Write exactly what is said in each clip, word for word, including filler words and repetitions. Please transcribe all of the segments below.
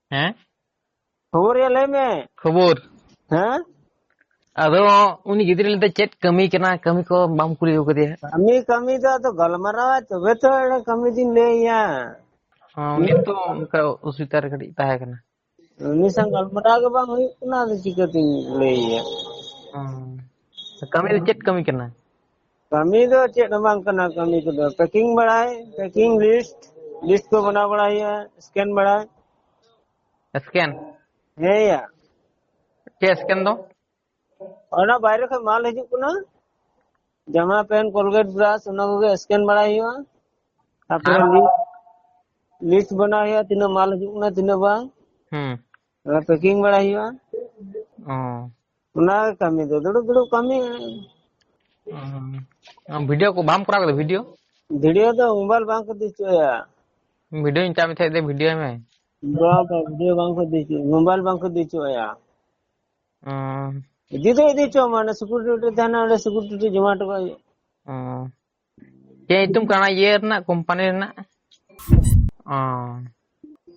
ᱦᱮᱸ? ᱠᱷᱚᱵᱚᱨ ᱭᱟ, ᱞᱟᱹᱭ ᱢᱮ᱾ ᱠᱷᱚᱵᱚᱨ᱾ ᱦᱮᱸ? ᱟᱫᱚ ᱩᱱᱤ ᱜᱤᱫᱽᱨᱟᱹ ᱞᱟᱹᱭᱫᱟ ᱪᱮᱫ ᱠᱟᱹᱢᱤ ᱠᱟᱱᱟ, ᱠᱟᱹᱢᱤ ᱠᱚ ᱵᱟᱢ ᱠᱩᱞᱤ ᱟᱠᱟᱫᱮᱭᱟ? ᱠᱟᱹᱢᱤ, ᱠᱟᱹᱢᱤ ᱫᱚ ᱟᱫᱚ ᱜᱟᱞᱢᱟᱨᱟᱣᱟᱭ ᱛᱚᱵᱮ ᱛᱚ ᱮᱲᱮ ᱠᱟᱹᱢᱤ ᱫᱩᱧ ᱞᱟᱹᱭ ᱟᱭᱟ᱾ ᱦᱚᱸ, ᱩᱱᱤ ᱛᱚ ᱚᱱᱠᱟ ᱚᱥᱩᱵᱤᱫᱷᱟ ᱨᱮ ᱠᱟᱹᱴᱤᱡ ᱛᱟᱦᱮᱸ ᱠᱟᱱᱟ᱾ ᱩᱱᱤ ᱥᱟᱶ ᱜᱟᱞᱢᱟᱨᱟᱣ ᱜᱮ ᱵᱟᱝ ᱦᱩᱭᱩᱜ ᱠᱟᱱᱟ, ᱟᱫᱚ ᱪᱤᱠᱟᱹᱛᱤᱧ ᱞᱟᱹᱭ ᱟᱭᱟ? ᱦᱚᱸ᱾ ᱠᱟᱹᱢᱤ ᱫᱚ ᱪᱮᱫ ᱠᱟᱹᱢᱤ ᱠᱟᱱᱟ? ᱠᱟᱹᱢᱤ ᱫᱚ ᱪᱮᱫ ᱦᱚᱸ ᱵᱟᱝ ᱠᱟᱱᱟ, ᱠᱟᱹᱢᱤ ᱠᱚᱫᱚ packing ᱵᱟᱲᱟᱭ, packing list, list ᱠᱚ ᱵᱮᱱᱟᱣ ᱵᱟᱲᱟᱭ ᱦᱩᱭᱩᱜᱼᱟ, scan ᱵᱟᱲᱟᱭ᱾ Scan? ᱦᱮᱸ ᱭᱟ᱾ ᱪᱮᱫ scan ᱫᱚ? ᱚᱱᱟ ᱵᱟᱭᱨᱮ ᱠᱷᱚᱱ ᱢᱟᱞ ᱦᱤᱡᱩᱜ ᱠᱟᱱᱟ, ᱡᱟᱢᱟ, ᱯᱮᱱ, ᱠᱚᱞᱜᱮᱴ, ᱵᱨᱟᱥ, ᱚᱱᱟ ᱠᱚᱜᱮ scan ᱵᱟᱲᱟᱭ ᱦᱩᱭᱩᱜᱼᱟ᱾ ᱛᱟᱯᱚᱨᱮ ᱟᱨ? List, list ᱵᱮᱱᱟᱣ ᱦᱩᱭᱩᱜᱼᱟ, ᱛᱤᱱᱟᱹᱜ ᱢᱟᱞ ᱦᱤᱡᱩᱜ ᱠᱟᱱᱟ, ᱛᱤᱱᱟᱹᱜ ᱵᱟᱝ᱾ ᱦᱩᱸ᱾ ᱚᱱᱟ packing ᱵᱟᱲᱟᱭ ᱦᱩᱭᱩᱜᱼᱟ᱾ ᱚ᱾ ᱚᱱᱟ ᱜᱮ ᱠᱟᱹᱢᱤ ᱫᱚ, ᱫᱩᱲᱩᱵ ᱫᱩᱲᱩᱵ ᱠᱟᱹᱢᱤ᱾ ᱚ᱾ ᱵᱷᱤᱰᱤᱭᱳ ᱠᱚ ᱵᱟᱢ ᱠᱚᱨᱟᱣ ᱠᱟᱫᱟ, ᱵᱷᱤᱰᱤᱭᱳ? ᱵᱷᱤᱰᱤᱭᱳ ᱫᱚ ᱢᱳᱵᱟᱭᱤᱞ ᱵᱟᱝ ᱠᱚ ᱤᱫᱤ ᱦᱚᱪᱚᱭᱟ᱾ ᱵᱷᱤᱰᱤᱭᱳᱧ ᱪᱟᱞ ᱢᱮ ᱛᱟᱦᱮᱸᱫ ᱫᱚ, ᱵᱷᱤᱰᱤᱭᱳᱭ ᱢᱮ᱾ ᱵᱟᱝ, ᱵᱟᱝ, ᱵᱷᱤᱰᱤᱭᱳ ᱵᱟᱝ ᱠᱚ ᱤᱫᱤ ᱦᱚᱪᱚᱭᱟ, ᱢᱳᱵᱟᱭᱤᱞ ᱵᱟᱝ ᱠᱚ ᱤᱫᱤ ᱦᱚᱪᱚᱭᱟ᱾ ᱚ᱾ ᱤᱫᱤ ᱫᱚ ᱤᱫᱤ ᱦᱚᱪᱚ ᱢᱟ, ᱚᱸᱰᱮ security ᱛᱟᱦᱮᱱᱟ, ᱚᱸᱰᱮ security ᱡᱚᱢᱟ ᱦᱚᱴᱚ ᱠᱟᱜ ᱦᱩᱭᱩᱜᱼᱟ᱾ ᱚ᱾ ᱪᱮᱫ ᱧᱩᱛᱩᱢ ᱠᱟᱱᱟ ᱤᱭᱟᱹ ᱨᱮᱱᱟᱜ, ᱠᱳᱢᱯᱟᱱᱤ ᱨᱮᱱᱟᱜ? ᱚ᱾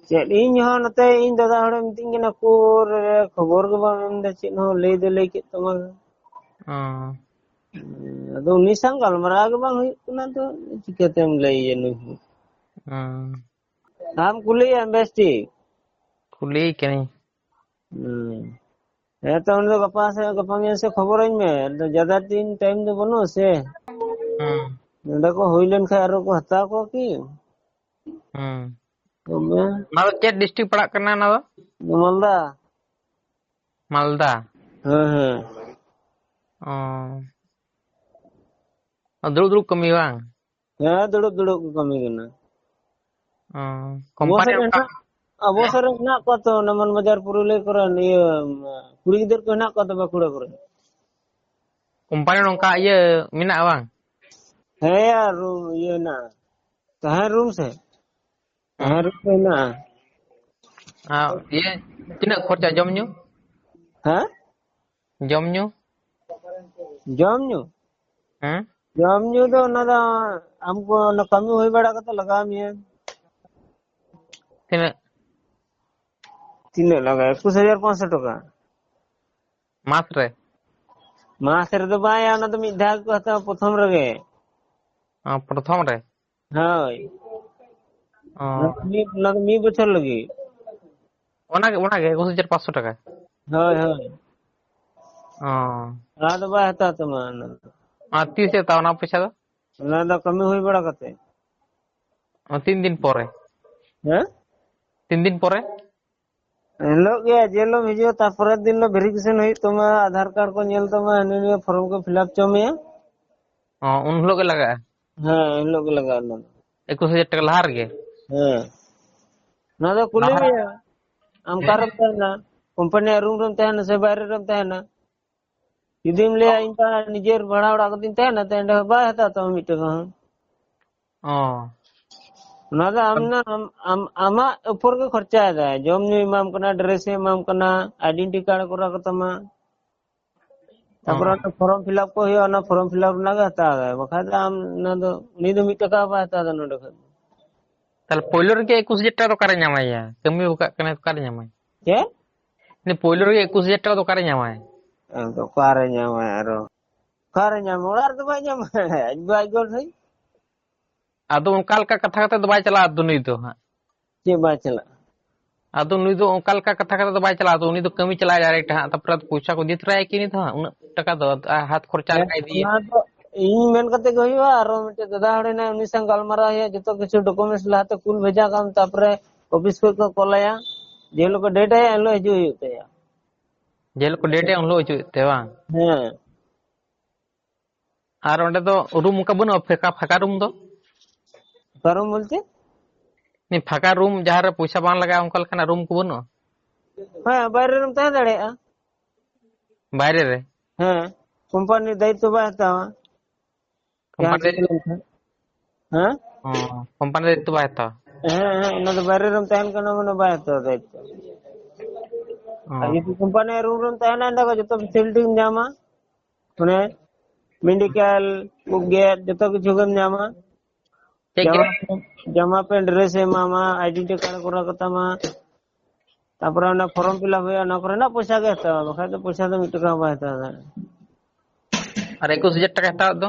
ᱪᱮᱫ, ᱤᱧ ᱦᱚᱸ ᱱᱚᱛᱮ ᱤᱧ ᱫᱟᱫᱟ ᱦᱚᱲᱮ ᱢᱤᱛᱟᱹᱧ ᱠᱟᱱᱟ, ᱩᱠᱩᱨ ᱠᱷᱚᱵᱚᱨ ᱜᱮ ᱵᱟᱢ ᱮᱢ ᱮᱫᱟ, ᱪᱮᱫ ᱦᱚᱸ ᱞᱟᱹᱭ ᱫᱚ ᱞᱟᱹᱭ ᱠᱮᱫ ᱛᱟᱢᱟ᱾ ᱚ᱾ ᱟᱫᱚ ᱩᱱᱤ ᱥᱟᱶ ᱜᱟᱞᱢᱟᱨᱟᱣ ᱜᱮ ᱵᱟᱝ ᱦᱩᱭᱩᱜ ᱠᱟᱱᱟ, ᱛᱚ ᱪᱤᱠᱟᱹᱛᱮᱢ ᱞᱟᱹᱭ ᱟᱭᱟ ᱱᱩᱭ ᱦᱚᱸ? ᱚ᱾ ᱟᱢ ᱠᱩᱞᱤᱭᱮᱢ ᱵᱮᱥ ᱴᱷᱤᱠ᱾ ᱠᱩᱞᱤᱭᱮ ᱠᱟᱹᱱᱟᱹᱧ᱾ ᱦᱩᱸ᱾ ᱦᱮᱸ ᱛᱚ, ᱩᱱᱤ ᱫᱚ ᱜᱟᱯᱟ ᱥᱮ, ᱜᱟᱯᱟ ᱢᱮᱭᱟᱝ ᱥᱮ ᱠᱷᱚᱵᱚᱨᱟᱹᱧ ᱢᱮ᱾ ᱟᱫᱚ ᱡᱟᱫᱟ ᱫᱤᱱ time ᱫᱚ ᱵᱟᱹᱱᱩᱜᱼᱟ ᱥᱮ᱾ ᱦᱩᱸ᱾ ᱱᱚᱸᱰᱮ ᱠᱚ ᱦᱩᱭ ᱞᱮᱱ ᱠᱷᱟᱱ ᱟᱨᱚ ᱠᱚ ᱦᱟᱛᱟᱣ ᱠᱚᱣᱟ ᱠᱤ? ᱦᱩᱸ᱾ ᱛᱚᱵᱮ? ᱚᱱᱟ ᱫᱚ ᱪᱮᱫ district ᱯᱟᱲᱟᱜ ᱠᱟᱱᱟ ᱚᱱᱟ ᱫᱚ? ᱢᱟᱞᱫᱟ᱾ ᱢᱟᱞᱫᱟ? ᱦᱮᱸ, ᱦᱮᱸ᱾ ᱚ᱾ ᱫᱩᱲᱩᱵ ᱫᱩᱲᱩᱵ ᱠᱟᱹᱢᱤ ᱵᱟᱝ? ᱦᱮᱸ, ᱫᱩᱲᱩᱵ ᱫᱩᱲᱩᱵ ᱠᱚ ᱠᱟᱹᱢᱤ ᱠᱟᱱᱟ᱾ ᱚ, ᱟᱵᱚ company ᱥᱮᱫ ᱨᱮ ᱚᱱᱠᱟ ᱦᱮᱱᱟᱜ, ᱟᱵᱚ ᱦᱮᱸ? ᱥᱮᱫ ᱨᱮ ᱦᱮᱱᱟᱜ ᱠᱚᱣᱟ ᱛᱚ, ᱚᱱᱟ ᱢᱟᱱ ᱵᱟᱡᱟᱨ ᱯᱩᱨᱩᱞᱤᱭᱟᱹ ᱠᱚᱨᱮᱱ, ᱤᱭᱟᱹ, ᱠᱩᱲᱤ ᱜᱤᱫᱟᱹᱨ ᱠᱚ ᱦᱮᱱᱟᱜ ᱠᱚᱣᱟ ᱛᱚ ᱵᱟᱸᱠᱩᱲᱟ ᱠᱚᱨᱮ᱾ Company ᱱᱚᱝᱠᱟ ᱤᱭᱟᱹ ᱢᱮᱱᱟᱜᱼᱟ ᱵᱟᱝ? ᱦᱮᱸ, ᱟᱨ ᱨᱩᱢ ᱤᱭᱟᱹ ᱦᱮᱱᱟᱜᱼᱟ᱾ ᱛᱟᱦᱮᱸ ᱨᱩᱢ ᱥᱮ? ᱦᱩᱸ᱾ ᱛᱟᱦᱮᱸ ᱨᱩᱢ ᱠᱚ ᱦᱮᱱᱟᱜᱼᱟ᱾ ᱟᱨ ᱤᱭᱟᱹ, ᱛᱤᱱᱟᱹᱜ ᱠᱷᱚᱨᱪᱟ ᱡᱚᱢ ᱧᱩ? ᱦᱮᱸ? ᱡᱚᱢ ᱧᱩ? ᱡᱚᱢ ᱧᱩ? ᱦᱮᱸ? ᱡᱚᱢ ᱧᱩ ᱫᱚ ᱚᱱᱟ ᱫᱚ ᱟᱢ ᱠᱚ ᱚᱱᱟ ᱠᱟᱹᱢᱤ ᱦᱩᱭ ᱵᱟᱲᱟ ᱠᱟᱛᱮ ᱞᱟᱜᱟᱣ ᱢᱮᱭᱟ᱾ ᱛᱤᱱᱟᱹᱜ? ᱛᱤᱱᱟᱹᱜ ᱞᱟᱜᱟᱜᱼᱟ? ᱮᱠᱩᱥ ᱦᱟᱡᱟᱨ ᱯᱟᱸᱪᱥᱚ ᱴᱟᱠᱟ᱾ ᱢᱟᱥ ᱨᱮ? ᱢᱟᱥ ᱨᱮᱫᱚ ᱵᱟᱝ, ᱚᱱᱟ ᱫᱚ ᱢᱤᱫ ᱫᱷᱟᱣ ᱜᱮᱠᱚ ᱦᱟᱛᱟᱣᱟ, ᱯᱨᱚᱛᱷᱚᱢ ᱨᱮᱜᱮ᱾ ᱚ, ᱯᱨᱚᱛᱷᱚᱢ ᱨᱮ? ᱦᱳᱭ᱾ ᱚ, ᱚᱱᱟ ᱫᱚ ᱢᱤᱫ, ᱚᱱᱟ ᱫᱚ ᱢᱤᱫ ᱵᱚᱪᱷᱚᱨ ᱞᱟᱹᱜᱤᱫ᱾ ᱚᱱᱟᱜᱮ, ᱚᱱᱟᱜᱮ ᱮᱠᱩᱥ ᱦᱟᱡᱟᱨ ᱯᱟᱸᱪᱥᱚ ᱴᱟᱠᱟ? ᱦᱳᱭ, ᱦᱳᱭ᱾ ᱚ, ᱚᱱᱟ ᱫᱚ ᱵᱟᱭ ᱦᱟᱛᱟᱣ ᱛᱟᱢᱟ ᱚᱱᱟ ᱫᱚ᱾ ᱟᱨ ᱛᱤᱥ ᱮ ᱦᱟᱛᱟᱣᱟ ᱚᱱᱟ ᱯᱚᱭᱥᱟ ᱫᱚ? ᱚᱱᱟ ᱫᱚ ᱠᱟᱹᱢᱤ ᱦᱩᱭ ᱵᱟᱲᱟ ᱠᱟᱛᱮ᱾ ᱚ, ᱛᱤᱱ ᱫᱤᱱ ᱯᱚᱨᱮ? ᱦᱮᱸ? ᱛᱤᱱ ᱫᱤᱱ ᱯᱚᱨᱮ? ᱮᱱ ᱦᱤᱞᱳᱜ ᱜᱮ, ᱡᱮ ᱦᱤᱞᱳᱜ ᱮᱢ ᱦᱤᱡᱩᱜᱼᱟ, ᱛᱟᱨᱯᱚᱨᱮᱨ ᱫᱤᱱ ᱦᱤᱞᱳᱜ ᱵᱷᱮᱨᱤᱯᱷᱤᱠᱮᱥᱚᱱ ᱦᱩᱭᱩᱜ ᱛᱟᱢᱟ, ᱟᱫᱷᱟᱨ ᱠᱟᱨᱰ ᱠᱚ ᱧᱮᱞ ᱛᱟᱢᱟ, ᱦᱟᱱᱟ ᱱᱤᱭᱟᱹ ᱯᱷᱚᱨᱢ ᱠᱚ ᱯᱷᱤᱞᱟᱯ ᱦᱚᱪᱚ ᱢᱮᱭᱟ᱾ ᱚ, ᱩᱱ ᱦᱤᱞᱳᱜ ᱜᱮ ᱞᱟᱜᱟᱜᱼᱟ? ᱦᱮᱸ, ᱮᱱ ᱦᱤᱞᱳᱜ ᱜᱮ ᱞᱟᱜᱟᱜᱼᱟ ᱚᱱᱟ ᱫᱚ᱾ ᱮᱠᱩᱥ ᱦᱟᱡᱟᱨ ᱴᱟᱠᱟ ᱞᱟᱦᱟ ᱨᱮᱜᱮ? ᱦᱮᱸ᱾ ᱚᱱᱟ ᱫᱚ ᱠᱩᱞᱤ ᱞᱟᱦᱟ? ᱢᱮᱭᱟ, ᱟᱢ ᱚᱠᱟ ᱨᱮᱢ ᱛᱟᱦᱮᱱᱟ, ᱠᱳᱢᱯᱟᱱᱤᱭᱟᱜ ᱨᱩᱢ ᱨᱮᱢ ᱛᱟᱦᱮᱱᱟ ᱥᱮ ᱵᱟᱭᱨᱮ ᱨᱮᱢ ᱛᱟᱦᱮᱱᱟ? ᱡᱩᱫᱤᱢ ᱞᱟᱹᱭᱟ, "ᱤᱧ ᱫᱚ ᱱᱤᱡᱮᱨ ᱵᱷᱟᱲᱟ ᱚᱲᱟᱜ ᱠᱟᱛᱮᱧ ᱛᱟᱦᱮᱱᱟ," ᱛᱚ ᱮᱸᱰᱮ ᱵᱟᱭ ᱦᱟᱛᱟᱣ ᱛᱟᱢᱟ ᱢᱤᱫ ᱴᱟᱠᱟ ᱦᱚᱸ᱾ ᱚ, ᱚᱱᱟ ᱫᱚ ᱟᱢ ᱱᱟ-, ᱟᱢ, ᱟᱢ, ᱟᱢᱟᱜ ᱩᱯᱚᱨ ᱜᱮ ᱠᱷᱚᱨᱪᱟᱭᱮᱫᱟᱭ, ᱡᱚᱢ ᱧᱩ ᱮᱢᱟᱢ ᱠᱟᱱᱟ, ᱰᱨᱮᱥ ᱮ ᱮᱢᱟᱢ ᱠᱟᱱᱟ, ᱟᱭᱰᱮᱱᱴᱤ ᱠᱟᱨᱰ ᱠᱚᱨᱟᱣ ᱠᱟᱛᱟᱢᱟ, ᱛᱟᱯᱚᱨᱮ ᱚ᱾ ᱚᱱᱟ ᱯᱷᱚᱨᱚᱢ ᱯᱷᱤᱞᱟᱯ ᱠᱚ ᱦᱩᱭᱩᱜᱼᱟ, ᱚᱱᱟ ᱯᱷᱚᱨᱚᱢ ᱯᱷᱤᱞᱟᱯ ᱨᱮᱱᱟᱜ ᱜᱮ ᱦᱟᱛᱟᱣ ᱫᱟᱭ, ᱵᱟᱠᱷᱟᱡ ᱫᱚ ᱟᱢ ᱚᱱᱟ ᱫᱚ, ᱩᱱᱤ ᱫᱚ ᱢᱤᱫ ᱴᱟᱠᱟ ᱦᱚᱸ ᱵᱟᱭ ᱦᱟᱛᱟᱣ ᱫᱟ ᱱᱚᱰᱮ ᱠᱷᱚᱡ ᱫᱚ᱾ ᱛᱟᱦᱞᱮ ᱯᱳᱭᱞᱳ ᱨᱮᱜᱮ ᱮᱠᱩᱥ ᱦᱟᱡᱟᱨ ᱴᱟᱠᱟ ᱫᱚ ᱚᱠᱟᱨᱮ ᱧᱟᱢᱟᱭ ᱭᱟ? ᱠᱟᱹᱢᱤ ᱵᱟᱠᱟᱜ ᱠᱟᱱᱟᱭ, ᱚᱠᱟᱨᱮ ᱧᱟᱢᱟᱭ? ᱪᱮᱫ? ᱩᱱᱤ ᱯᱳᱭᱞᱳ ᱨᱮᱜᱮ ᱮᱠᱩᱥ ᱦᱟᱡᱟᱨ ᱴᱟᱠᱟ ᱫᱚ ᱚᱠᱟᱨᱮ ᱧᱟᱢᱟᱭ? ᱟᱫᱚ ᱚᱠᱟᱨᱮ ᱧᱟᱢᱟᱭ ᱟᱨᱚ? ᱚᱠᱟᱨᱮ ᱧᱟᱢᱟ? ᱚᱲᱟᱜ ᱨᱮᱫᱚ ᱵᱟᱭ ᱧᱟᱢᱟ᱾ ᱟᱡ ᱵᱟ ᱟᱡ ᱜᱚ ᱴᱷᱮᱡ᱾ ᱟᱫᱚ ᱚᱱᱠᱟ ᱞᱮᱠᱟ ᱠᱟᱛᱷᱟ ᱠᱟᱛᱮ ᱫᱚ ᱵᱟᱭ ᱪᱟᱞᱟᱜᱼᱟ ᱫᱚ ᱱᱩᱭ ᱫᱚ ᱦᱟᱸᱜ᱾ ᱪᱮᱫ ᱵᱟᱭ ᱪᱟᱞᱟᱜᱼᱟ? ᱟᱫᱚ ᱱᱩᱭ ᱫᱚ ᱚᱱᱠᱟ ᱞᱮᱠᱟ ᱠᱟᱛᱷᱟ ᱠᱟᱛᱮ ᱫᱚ ᱵᱟᱭ ᱪᱟᱞᱟᱜᱼᱟ, ᱟᱫᱚ ᱩᱱᱤ ᱫᱚ ᱠᱟᱹᱢᱤ ᱪᱟᱞᱟᱜᱼᱟᱭ ᱰᱟᱭᱨᱮᱠᱴ ᱦᱟᱸᱜ, ᱛᱟᱯᱚᱨᱮ ᱟᱫᱚ ᱯᱚᱭᱥᱟ ᱠᱚ ᱤᱫᱤ ᱛᱚᱨᱟᱭᱟ ᱠᱤ ᱩᱱᱤ ᱫᱚ ᱦᱟᱸᱜ, ᱩᱱᱟᱹᱜ ᱴᱟᱠᱟ ᱫᱚ ᱟᱨ ᱦᱟᱛ ᱠᱷᱚᱨᱪᱟ ᱞᱮᱠᱟ ᱤᱫᱤᱭᱟ᱾ ᱚᱱᱟ ᱫᱚ ᱤᱧ ᱢᱮᱱ ᱠᱟᱛᱮ ᱜᱮ ᱦᱩᱭᱩᱜᱼᱟ, ᱟᱨᱚ ᱢᱤᱫᱴᱮᱡ ᱫᱟᱫᱟ ᱦᱚᱲ ᱦᱮᱱᱟᱭ, ᱩᱱᱤ ᱥᱟᱶ ᱜᱟᱞᱢᱟᱨᱟᱣ ᱦᱩᱭᱩᱜᱼᱟ, ᱡᱚᱛᱚ ᱠᱤᱪᱷᱩ ᱰᱚᱠᱩᱢᱮᱱᱴᱥ ᱞᱟᱦᱟᱛᱮ ᱠᱩᱞ ᱵᱷᱮᱡᱟ ᱠᱟᱜ ᱢᱮ, ᱛᱟᱯᱚᱨᱮ ᱚᱯᱷᱤᱥ ᱠᱷᱚᱡ ᱠᱚ ᱠᱚᱞ ᱟᱭᱟ, ᱡᱮ ᱦᱤᱞᱳᱜ ᱠᱚ ᱰᱮᱴ ᱟᱭᱟ ᱮᱱ ᱦᱤᱞᱳᱜ ᱦᱤᱡᱩᱜ ᱦᱩᱭᱩᱜ ᱛᱟᱭᱟ᱾ ᱡᱮ ᱦᱤᱞᱳᱜ ᱠᱚ ᱰᱮᱴ ᱟᱭᱟ ᱩᱱ ᱦᱤᱞᱳᱜ ᱦᱤᱡᱩᱜ ᱛᱮ ᱵᱟᱝ? ᱦᱮᱸ᱾ ᱟᱨ ᱚᱸᱰᱮ ᱫᱚ ᱨᱩᱢ ᱚᱱᱠᱟ ᱵᱟᱹᱱᱩᱜᱼᱟ, ᱯᱷᱟᱸᱠᱟ, ᱯᱷᱟᱸᱠᱟ ᱨᱩᱢ ᱫᱚ? ᱯᱷᱟᱸᱠᱟ ᱨᱩᱢ ᱵᱚᱞᱛᱮ? ᱱᱤ ᱯᱷᱟᱸᱠᱟ ᱨᱩᱢ ᱡᱟᱦᱟᱸ ᱨᱮ ᱯᱚᱭᱥᱟ ᱵᱟᱝ ᱞᱟᱜᱟᱜᱼᱟ, ᱚᱱᱠᱟ ᱞᱮᱠᱟᱱᱟᱜ ᱨᱩᱢ ᱠᱚ ᱵᱟᱹᱱᱩᱜᱼᱟ? ᱦᱮᱸ, ᱵᱟᱭᱨᱮ ᱨᱮᱢ ᱛᱟᱦᱮᱸ ᱫᱟᱲᱮᱭᱟᱜᱼᱟ᱾ ᱵᱟᱭᱨᱮ ᱨᱮ? ᱦᱮᱸ, ᱠᱳᱢᱯᱟᱱᱤ ᱫᱟᱭᱤᱛᱛᱚ ᱵᱟᱭ ᱦᱟᱛᱟᱣᱟ᱾ ᱡᱟᱦᱟᱸ ᱠᱳᱢᱯᱟᱱᱤ? ᱪᱤᱠᱟᱹ ᱞᱮᱱᱠᱷᱟᱱ᱾ ᱦᱮᱸ? ᱚ, ᱠᱳᱢᱯᱟᱱᱤ ᱫᱟᱭᱤᱛᱛᱚ ᱵᱟᱭ ᱦᱟᱛᱟᱣᱟ? ᱦᱮᱸ, ᱦᱮᱸ, ᱚᱱᱟ ᱫᱚ ᱵᱟᱭᱨᱮ ᱨᱮᱢ ᱛᱟᱦᱮᱱ ᱠᱟᱱᱟ, ᱢᱟᱱᱮ ᱵᱟᱭ ᱦᱟᱛᱟᱣᱟ ᱫᱟᱭᱤᱛᱛᱚ᱾ ᱚ, ᱟᱨ ᱡᱩᱫᱤ ᱠᱳᱢᱯᱟᱱᱤ ᱨᱩᱢ ᱨᱮᱢ ᱛᱟᱦᱮᱱᱟ, ᱮᱸᱰᱮ ᱠᱷᱟᱱ ᱡᱚᱛᱚ ᱯᱷᱮᱥᱤᱞᱤᱴᱤᱢ ᱧᱟᱢᱟ᱾ ᱢᱟᱱᱮ ᱢᱮᱰᱤᱠᱮᱞ, ᱩᱵ ᱜᱮᱫ, ᱡᱚᱛᱚ ᱠᱤᱪᱷᱩ ᱜᱮᱢ ᱧᱟᱢᱟ᱾ ᱪᱮᱫ ᱡᱟᱢᱟ ᱜᱮᱫ? ᱯᱮᱱᱴ, ᱡᱟᱢᱟ ᱯᱮᱱᱴ, ᱰᱨᱮᱥ ᱮ ᱮᱢᱟᱢᱟ, ᱟᱭᱰᱮᱱᱴᱤ ᱠᱟᱨᱰ ᱠᱚᱨᱟᱣ ᱠᱟᱛᱟᱢᱟ᱾ ᱛᱟᱯᱚᱨᱮ ᱚᱱᱟ ᱯᱷᱚᱨᱚᱢ ᱯᱷᱤᱞᱟᱯ ᱦᱩᱭᱩᱜᱼᱟ, ᱚᱱᱟ ᱠᱚᱨᱮᱱᱟᱜ ᱯᱚᱭᱥᱟ ᱜᱮ ᱦᱟᱛᱟᱣᱟ, ᱵᱟᱠᱷᱟᱡ ᱫᱚ ᱯᱚᱭᱥᱟ ᱫᱚ ᱢᱤᱫ ᱴᱟᱠᱟ ᱦᱚᱸ ᱵᱟᱭ ᱦᱟᱛᱟᱣ ᱫᱟᱲᱮᱭᱟᱜᱼᱟ᱾ ᱟᱨ ᱮᱠᱩᱥ ᱦᱟᱡᱟᱨ ᱴᱟᱠᱟ ᱦᱟᱛᱟᱣ ᱫᱚ?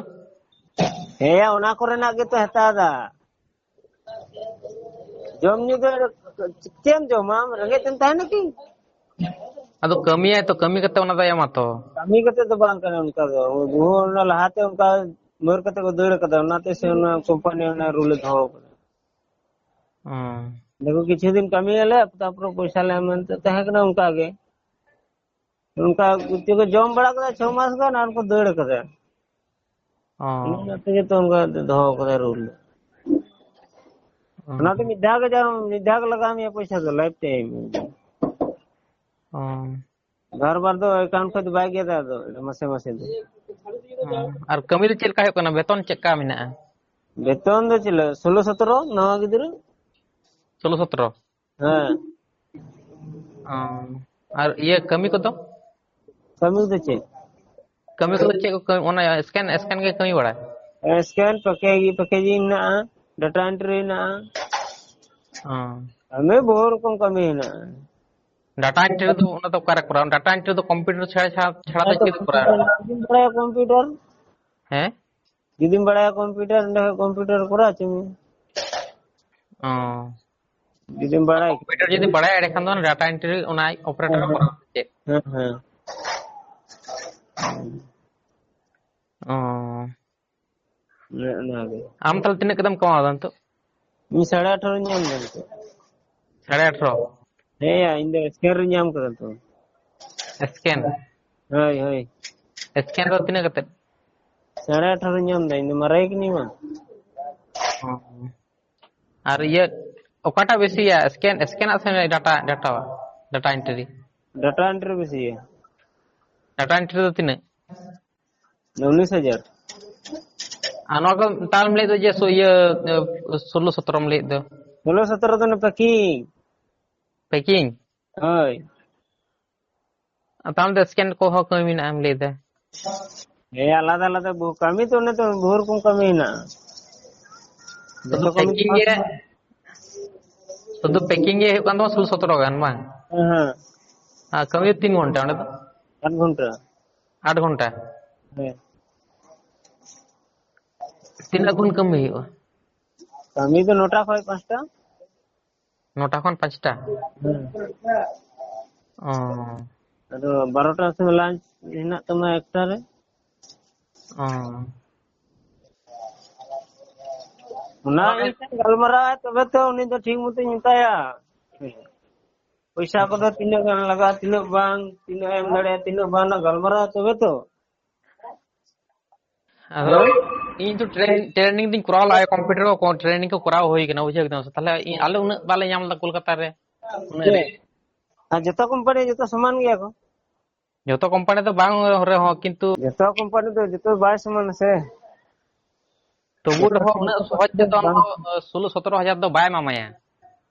ᱦᱮᱸ, ᱚᱱᱟ ᱠᱚᱨᱮᱱᱟᱜ ᱜᱮᱛᱚ ᱦᱟᱛᱟᱣ ᱫᱟ᱾ ᱡᱚᱢ ᱧᱩ ᱫᱚ ᱪᱮᱫ ᱮᱢ ᱡᱚᱢᱟ? ᱨᱮᱸᱜᱮᱡ ᱛᱮᱢ ᱛᱟᱦᱮᱱᱟ ᱠᱤ? ᱟᱫᱚ ᱠᱟᱹᱢᱤᱭᱟᱭ ᱛᱚ, ᱠᱟᱹᱢᱤ ᱠᱟᱛᱮ ᱚᱱᱟ ᱫᱚ ᱮᱢᱟ ᱛᱚ᱾ ᱠᱟᱹᱢᱤ ᱠᱟᱛᱮ ᱫᱚ ᱵᱟᱝ ᱠᱟᱱᱟ ᱚᱱᱠᱟ ᱫᱚ᱾ ᱵᱚᱦᱩ ᱚᱱᱟ ᱞᱟᱦᱟᱛᱮ ᱚᱱᱠᱟ ᱢᱟᱹᱨ ᱠᱟᱛᱮ ᱠᱚ ᱫᱟᱹᱲ ᱠᱟᱫᱟ, ᱚᱱᱟᱛᱮ ᱥᱮ ᱚᱱᱟ ᱠᱳᱢᱯᱟᱱᱤ ᱚᱱᱟ ᱨᱩᱞ ᱮ ᱫᱚᱦᱚ ᱠᱟᱫᱟ᱾ ᱦᱩᱸ᱾ ᱫᱮᱠᱷᱚ, ᱠᱤᱪᱷᱩ ᱫᱤᱱ ᱠᱟᱹᱢᱤᱭᱟᱞᱮ, ᱛᱟᱯᱚᱨᱮ ᱯᱚᱭᱥᱟ ᱞᱮ ᱮᱢᱟ, ᱛᱟᱦᱮᱸ ᱠᱟᱱᱟ ᱚᱱᱠᱟ ᱜᱮ᱾ ᱚᱱᱠᱟ ᱠᱚ ᱡᱚᱢ ᱵᱟᱲᱟ ᱠᱮᱫᱟ ᱪᱷᱚ ᱢᱟᱥ ᱜᱟᱱ ᱟᱨ ᱠᱚ ᱫᱟᱹᱲ ᱠᱟᱫᱟ᱾ ᱚ᱾ ᱚᱱᱟ ᱛᱮᱜᱮ ᱛᱚ ᱚᱱᱠᱟ ᱫᱚᱦᱚ ᱠᱟᱫᱟ ᱨᱩᱞ᱾ ᱚ᱾ ᱚᱱᱟᱛᱮ ᱢᱤᱫ ᱫᱷᱟᱣ ᱜᱮ ᱡᱟ, ᱢᱤᱫ ᱫᱷᱟᱣ ᱜᱮ ᱞᱟᱜᱟᱣ ᱢᱮᱭᱟ ᱯᱚᱭᱥᱟ ᱫᱚ, ᱞᱟᱭᱤᱯᱷ ᱴᱟᱭᱤᱢ᱾ ᱚ᱾ ᱵᱟᱨ ᱵᱟᱨ ᱫᱚ ᱮᱠᱟᱣᱩᱱᱴ ᱠᱷᱚᱱ ᱫᱚ ᱵᱟᱭ ᱜᱮᱫᱟ ᱟᱫᱚ, ᱢᱟᱥᱮ ᱢᱟᱥᱮ ᱫᱚ᱾ ᱚ᱾ ᱟᱨ ᱠᱟᱹᱢᱤ ᱫᱚ ᱪᱮᱫ ᱞᱮᱠᱟ ᱦᱩᱭᱩᱜ ᱠᱟᱱᱟ? ᱵᱮᱛᱚᱱ ᱪᱮᱫ ᱞᱮᱠᱟ ᱢᱮᱱᱟᱜᱼᱟ? ᱵᱮᱛᱚᱱ ᱫᱚ ᱪᱮᱫ ᱞᱮᱠᱟ? ᱥᱳᱞᱳ ᱥᱚᱛᱨᱚ, ᱱᱟᱣᱟ ᱜᱤᱫᱽᱨᱟᱹ᱾ ᱥᱳᱞᱳ ᱥᱚᱛᱨᱚ? ᱦᱮᱸ᱾ ᱚ᱾ ᱟᱨ ᱤᱭᱟᱹ ᱠᱟᱹᱢᱤ ᱠᱚᱫᱚ? ᱠᱟᱹᱢᱤ ᱫᱚ ᱪᱮᱫ? ᱠᱟᱹᱢᱤ ᱠᱚᱫᱚ ᱪᱮᱫ ᱠᱚ ᱠᱟᱹᱢᱤ? ᱚᱱᱟ ᱥᱠᱮᱱ, ᱥᱠᱮᱱ ᱜᱮ ᱠᱟᱹᱢᱤ ᱵᱟᱲᱟᱭ? ᱥᱠᱮᱱ, ᱯᱮᱠᱮᱡᱤᱝ, ᱯᱮᱠᱮᱡᱤᱝ ᱢᱮᱱᱟᱜᱼᱟ, ᱰᱟᱴᱟ ᱮᱱᱴᱨᱤ ᱢᱮᱱᱟᱜᱼᱟ᱾ ᱚ᱾ ᱠᱟᱹᱢᱤ ᱵᱚᱦᱩ ᱨᱚᱠᱚᱢ ᱠᱟᱹᱢᱤ ᱦᱮᱱᱟᱜᱼᱟ᱾ ᱰᱟᱴᱟ ᱮᱱᱴᱨᱤ ᱫᱚ ᱚᱱᱟ ᱫᱚ ᱚᱠᱟᱨᱮ ᱠᱚᱨᱟᱣ? ᱰᱟᱴᱟ ᱮᱱᱴᱨᱤ ᱫᱚ ᱠᱚᱢᱯᱤᱭᱩᱴᱟᱨ ᱪᱷᱟᱲᱟ, ᱪᱷᱟᱲᱟ, ᱪᱷᱟᱲᱟ ᱫᱚ ᱪᱮᱫ ᱠᱚᱨᱟᱣ? ᱡᱩᱫᱤᱢ ᱵᱟᱲᱟᱭᱟ ᱠᱚᱢᱯᱤᱭᱩᱴᱟᱨ, ᱦᱮᱸ? ᱡᱩᱫᱤᱢ ᱵᱟᱲᱟᱭᱟ ᱠᱚᱢᱯᱤᱭᱩᱴᱟᱨ, ᱚᱸᱰᱮ ᱠᱷᱚᱡ ᱠᱚᱢᱯᱤᱭᱩᱴᱟᱨ ᱠᱚᱨᱟᱣ ᱦᱚᱪᱚ ᱢᱮ᱾ ᱚ᱾ ᱡᱩᱫᱤᱢ ᱵᱟᱲᱟᱭ ᱠᱚᱢᱯᱤᱭᱩᱴᱟᱨ ᱡᱩᱫᱤ ᱵᱟᱲᱟᱭᱟ, ᱮᱸᱰᱮ ᱠᱷᱟᱱ ᱫᱚ ᱰᱟᱴᱟ ᱮᱱᱴᱨᱤ ᱚᱱᱟ ᱚᱯᱟᱨᱮᱴᱚᱨ ᱠᱚᱨᱟᱣ ᱥᱮ ᱪᱮᱫ? ᱦᱮᱸ, ᱦᱮᱸ᱾ ᱚ᱾ ᱚᱱᱮ ᱚᱱᱟᱜᱮ᱾ ᱟᱢ ᱛᱟᱦᱞᱮ ᱛᱤᱱᱟᱹᱜ ᱠᱟᱛᱮᱢ ᱠᱟᱢᱟᱣ ᱫᱟ ᱱᱤᱛᱚᱜ? ᱤᱧ ᱥᱟᱲᱮ ᱟᱴᱷᱟᱨᱚᱧ ᱧᱟᱢ ᱫᱟ ᱱᱤᱛᱚᱜ᱾ ᱥᱟᱲᱮ ᱟᱴᱷᱟᱨᱚ? ᱦᱮᱸ ᱭᱟ, ᱤᱧ ᱫᱚ ᱥᱠᱮᱱ ᱨᱮᱧ ᱧᱟᱢ ᱠᱟᱫᱟ ᱛᱚ᱾ ᱥᱠᱮᱱ? ᱦᱳᱭ, ᱦᱳᱭ᱾ ᱥᱠᱮᱱ ᱨᱮ ᱛᱤᱱᱟᱹᱜ ᱠᱟᱛᱮ? ᱥᱟᱲᱮ ᱟᱴᱷᱟᱨᱚᱧ ᱧᱟᱢ ᱫᱟ, ᱤᱧ ᱫᱚ ᱢᱟᱨᱟᱝ ᱠᱟᱹᱱᱟᱹᱧ ᱢᱟ᱾ ᱚ᱾ ᱟᱨ ᱤᱭᱟᱹ, ᱚᱠᱟᱴᱟᱜ ᱵᱮᱥᱤᱭᱟ? ᱥᱠᱮᱱ, ᱥᱠᱮᱱᱟᱜ ᱥᱮ ᱰᱟᱴᱟ, ᱰᱟᱴᱟᱣᱟᱜ? Data entry? ᱰᱟᱴᱟ ᱮᱱᱴᱨᱤ ᱵᱮᱥᱤᱭᱟ᱾ ᱰᱟᱴᱟ ᱮᱱᱴᱨᱤ ᱫᱚ ᱛᱤᱱᱟᱹᱜ? ᱩᱱᱤᱥ ᱦᱟᱡᱟᱨ᱾ ᱟᱨ ᱱᱚᱣᱟ ᱠᱚ ᱛᱟᱦᱞᱮᱢ ᱞᱟᱹᱭ ᱫᱚ ᱡᱮ ᱥᱩ-, ᱤᱭᱟᱹ, ᱥᱳᱞᱳ ᱥᱚᱛᱨᱚᱢ ᱞᱟᱹᱭᱮᱫ ᱫᱚ? ᱥᱳᱞᱳ ᱥᱚᱛᱨᱚ ᱫᱚ ᱚᱱᱟ ᱯᱮᱠᱤᱝ᱾ ᱯᱮᱠᱤᱝ? ᱦᱳᱭ᱾ ᱟᱨ ᱛᱟᱦᱞᱮ ᱫᱚ ᱥᱠᱮᱱ ᱠᱚᱦᱚᱸ ᱠᱟᱹᱢᱤ ᱢᱮᱱᱟᱜᱼᱟ ᱮᱢ ᱞᱟᱹᱭ ᱫᱟ? ᱦᱮᱸ, ᱟᱞᱟᱫᱟ ᱟᱞᱟᱫᱟ ᱵᱚᱦᱩ ᱠᱟᱹᱢᱤ ᱛᱚ, ᱚᱱᱮ ᱛᱚ ᱵᱚᱦᱩ ᱨᱚᱠᱚᱢ ᱠᱟᱹᱢᱤ ᱦᱮᱱᱟᱜᱼᱟ᱾ ᱥᱩᱫᱷᱩ ᱡᱚᱛᱚ ᱠᱟᱹᱢᱤ ᱯᱮᱠᱤᱝ ᱜᱮ, ᱥᱩᱫᱷᱩ ᱯᱮᱠᱤᱝ ᱜᱮ ᱦᱩᱭᱩᱜ ᱠᱟᱱ ᱛᱟᱢᱟ ᱥᱳᱞᱳ ᱥᱚᱛᱨᱚ ᱜᱟᱱ, ᱵᱟᱝ? ᱦᱮᱸ, ᱦᱮᱸ᱾ ᱟᱨ ᱠᱟᱹᱢᱤ ᱫᱚ ᱛᱤᱱ ᱜᱷᱚᱱᱴᱟ ᱚᱸᱰᱮ ᱫᱚ? ᱟᱴ ᱜᱷᱚᱱᱴᱟ᱾ ᱟᱴ ᱜᱷᱚᱱᱴᱟ᱾ ᱦᱮᱸ᱾ ᱛᱤᱱᱟᱹᱜ ᱠᱷᱚᱱ ᱠᱟᱹᱢᱤ ᱦᱩᱭᱩᱜᱼᱟ? ᱠᱟᱹᱢᱤ ᱫᱚ ᱱᱚᱴᱟ ᱠᱷᱚᱱ ᱯᱟᱸᱪᱴᱟ᱾ ᱱᱚᱴᱟ ᱠᱷᱚᱱ ᱯᱟᱸᱪᱴᱟ? ᱦᱮᱸ᱾ ᱚ᱾ ᱟᱫᱚ ᱵᱟᱨᱚᱴᱟ ᱥᱮᱫ ᱞᱟᱧᱪ ᱦᱮᱱᱟᱜ ᱛᱟᱢᱟ ᱮᱠᱴᱟ ᱨᱮ᱾ ᱚ᱾ ᱚᱱᱟ ᱤᱧ ᱥᱟᱶ ᱜᱟᱞᱢᱟᱨᱟᱣ ᱟᱭ, ᱛᱚᱵᱮ ᱛᱚ ᱩᱱᱤ ᱫᱚ ᱴᱷᱤᱠ ᱢᱚᱛᱚᱧ ᱢᱮᱛᱟᱭᱟ᱾ ᱯᱚᱭᱥᱟ ᱠᱚᱫᱚ ᱛᱤᱱᱟᱹᱜ ᱜᱟᱱ ᱞᱟᱜᱟᱜᱼᱟ, ᱛᱤᱱᱟᱹᱜ ᱵᱟᱝ, ᱛᱤᱱᱟᱹᱜ ᱮᱢ ᱫᱟᱲᱮᱭᱟᱜᱼᱟ, ᱛᱤᱱᱟᱹᱜ ᱵᱟᱝ, ᱚᱱᱟ ᱜᱟᱞᱢᱟᱨᱟᱣ ᱛᱚᱵᱮ ᱛᱚ᱾ ᱟᱫᱚ ᱤᱧ ᱛᱚ ᱴᱨᱮᱱ-, ᱴᱨᱮᱱᱤᱝ ᱫᱚᱧ ᱠᱚᱨᱟᱣ ᱞᱟᱜᱼᱟ, ᱠᱚᱢᱯᱤᱭᱩᱴᱟᱨ ᱠᱚ ᱴᱨᱮᱱᱤᱝ ᱠᱚ ᱠᱚᱨᱟᱣ ᱦᱩᱭ ᱠᱟᱱᱟ, ᱵᱩᱡᱷᱟᱹᱣ ᱠᱮᱫᱟᱢ ᱥᱮ? ᱛᱟᱦᱞᱮ ᱤᱧ, ᱟᱞᱮ ᱩᱱᱟᱹᱜ ᱵᱟᱞᱮ ᱧᱟᱢ ᱞᱮᱫᱟ ᱠᱳᱞᱠᱟᱛᱟ ᱨᱮ᱾ ᱩᱱᱟᱹᱜ ᱨᱮ᱾ ᱟᱨ ᱡᱚᱛᱚ ᱠᱳᱢᱯᱟᱱᱤ ᱡᱚᱛᱚ ᱥᱚᱢᱟᱱ ᱜᱮᱭᱟ ᱠᱚ? ᱡᱚᱛᱚ ᱠᱳᱢᱯᱟᱱᱤ ᱫᱚ ᱵᱟᱝ ᱨᱮᱦᱚᱸ, ᱠᱤᱱᱛᱩ ᱡᱚᱛᱚ ᱠᱳᱢᱯᱟᱱᱤ ᱫᱚ ᱡᱚᱛᱚ ᱵᱟᱭ ᱥᱚᱢᱟᱱᱟ ᱥᱮ᱾ ᱛᱚᱵᱩ ᱨᱮᱦᱚᱸ ᱩᱱᱟᱹᱜ ᱥᱚᱦᱚᱡ ᱛᱮᱫᱚ ᱟᱢ ᱫᱚ ᱥᱳᱞᱳ ᱥᱚᱛᱨᱚ ᱦᱟᱡᱟᱨ ᱫᱚ ᱵᱟᱭ ᱮᱢᱟᱢᱟᱭᱟ᱾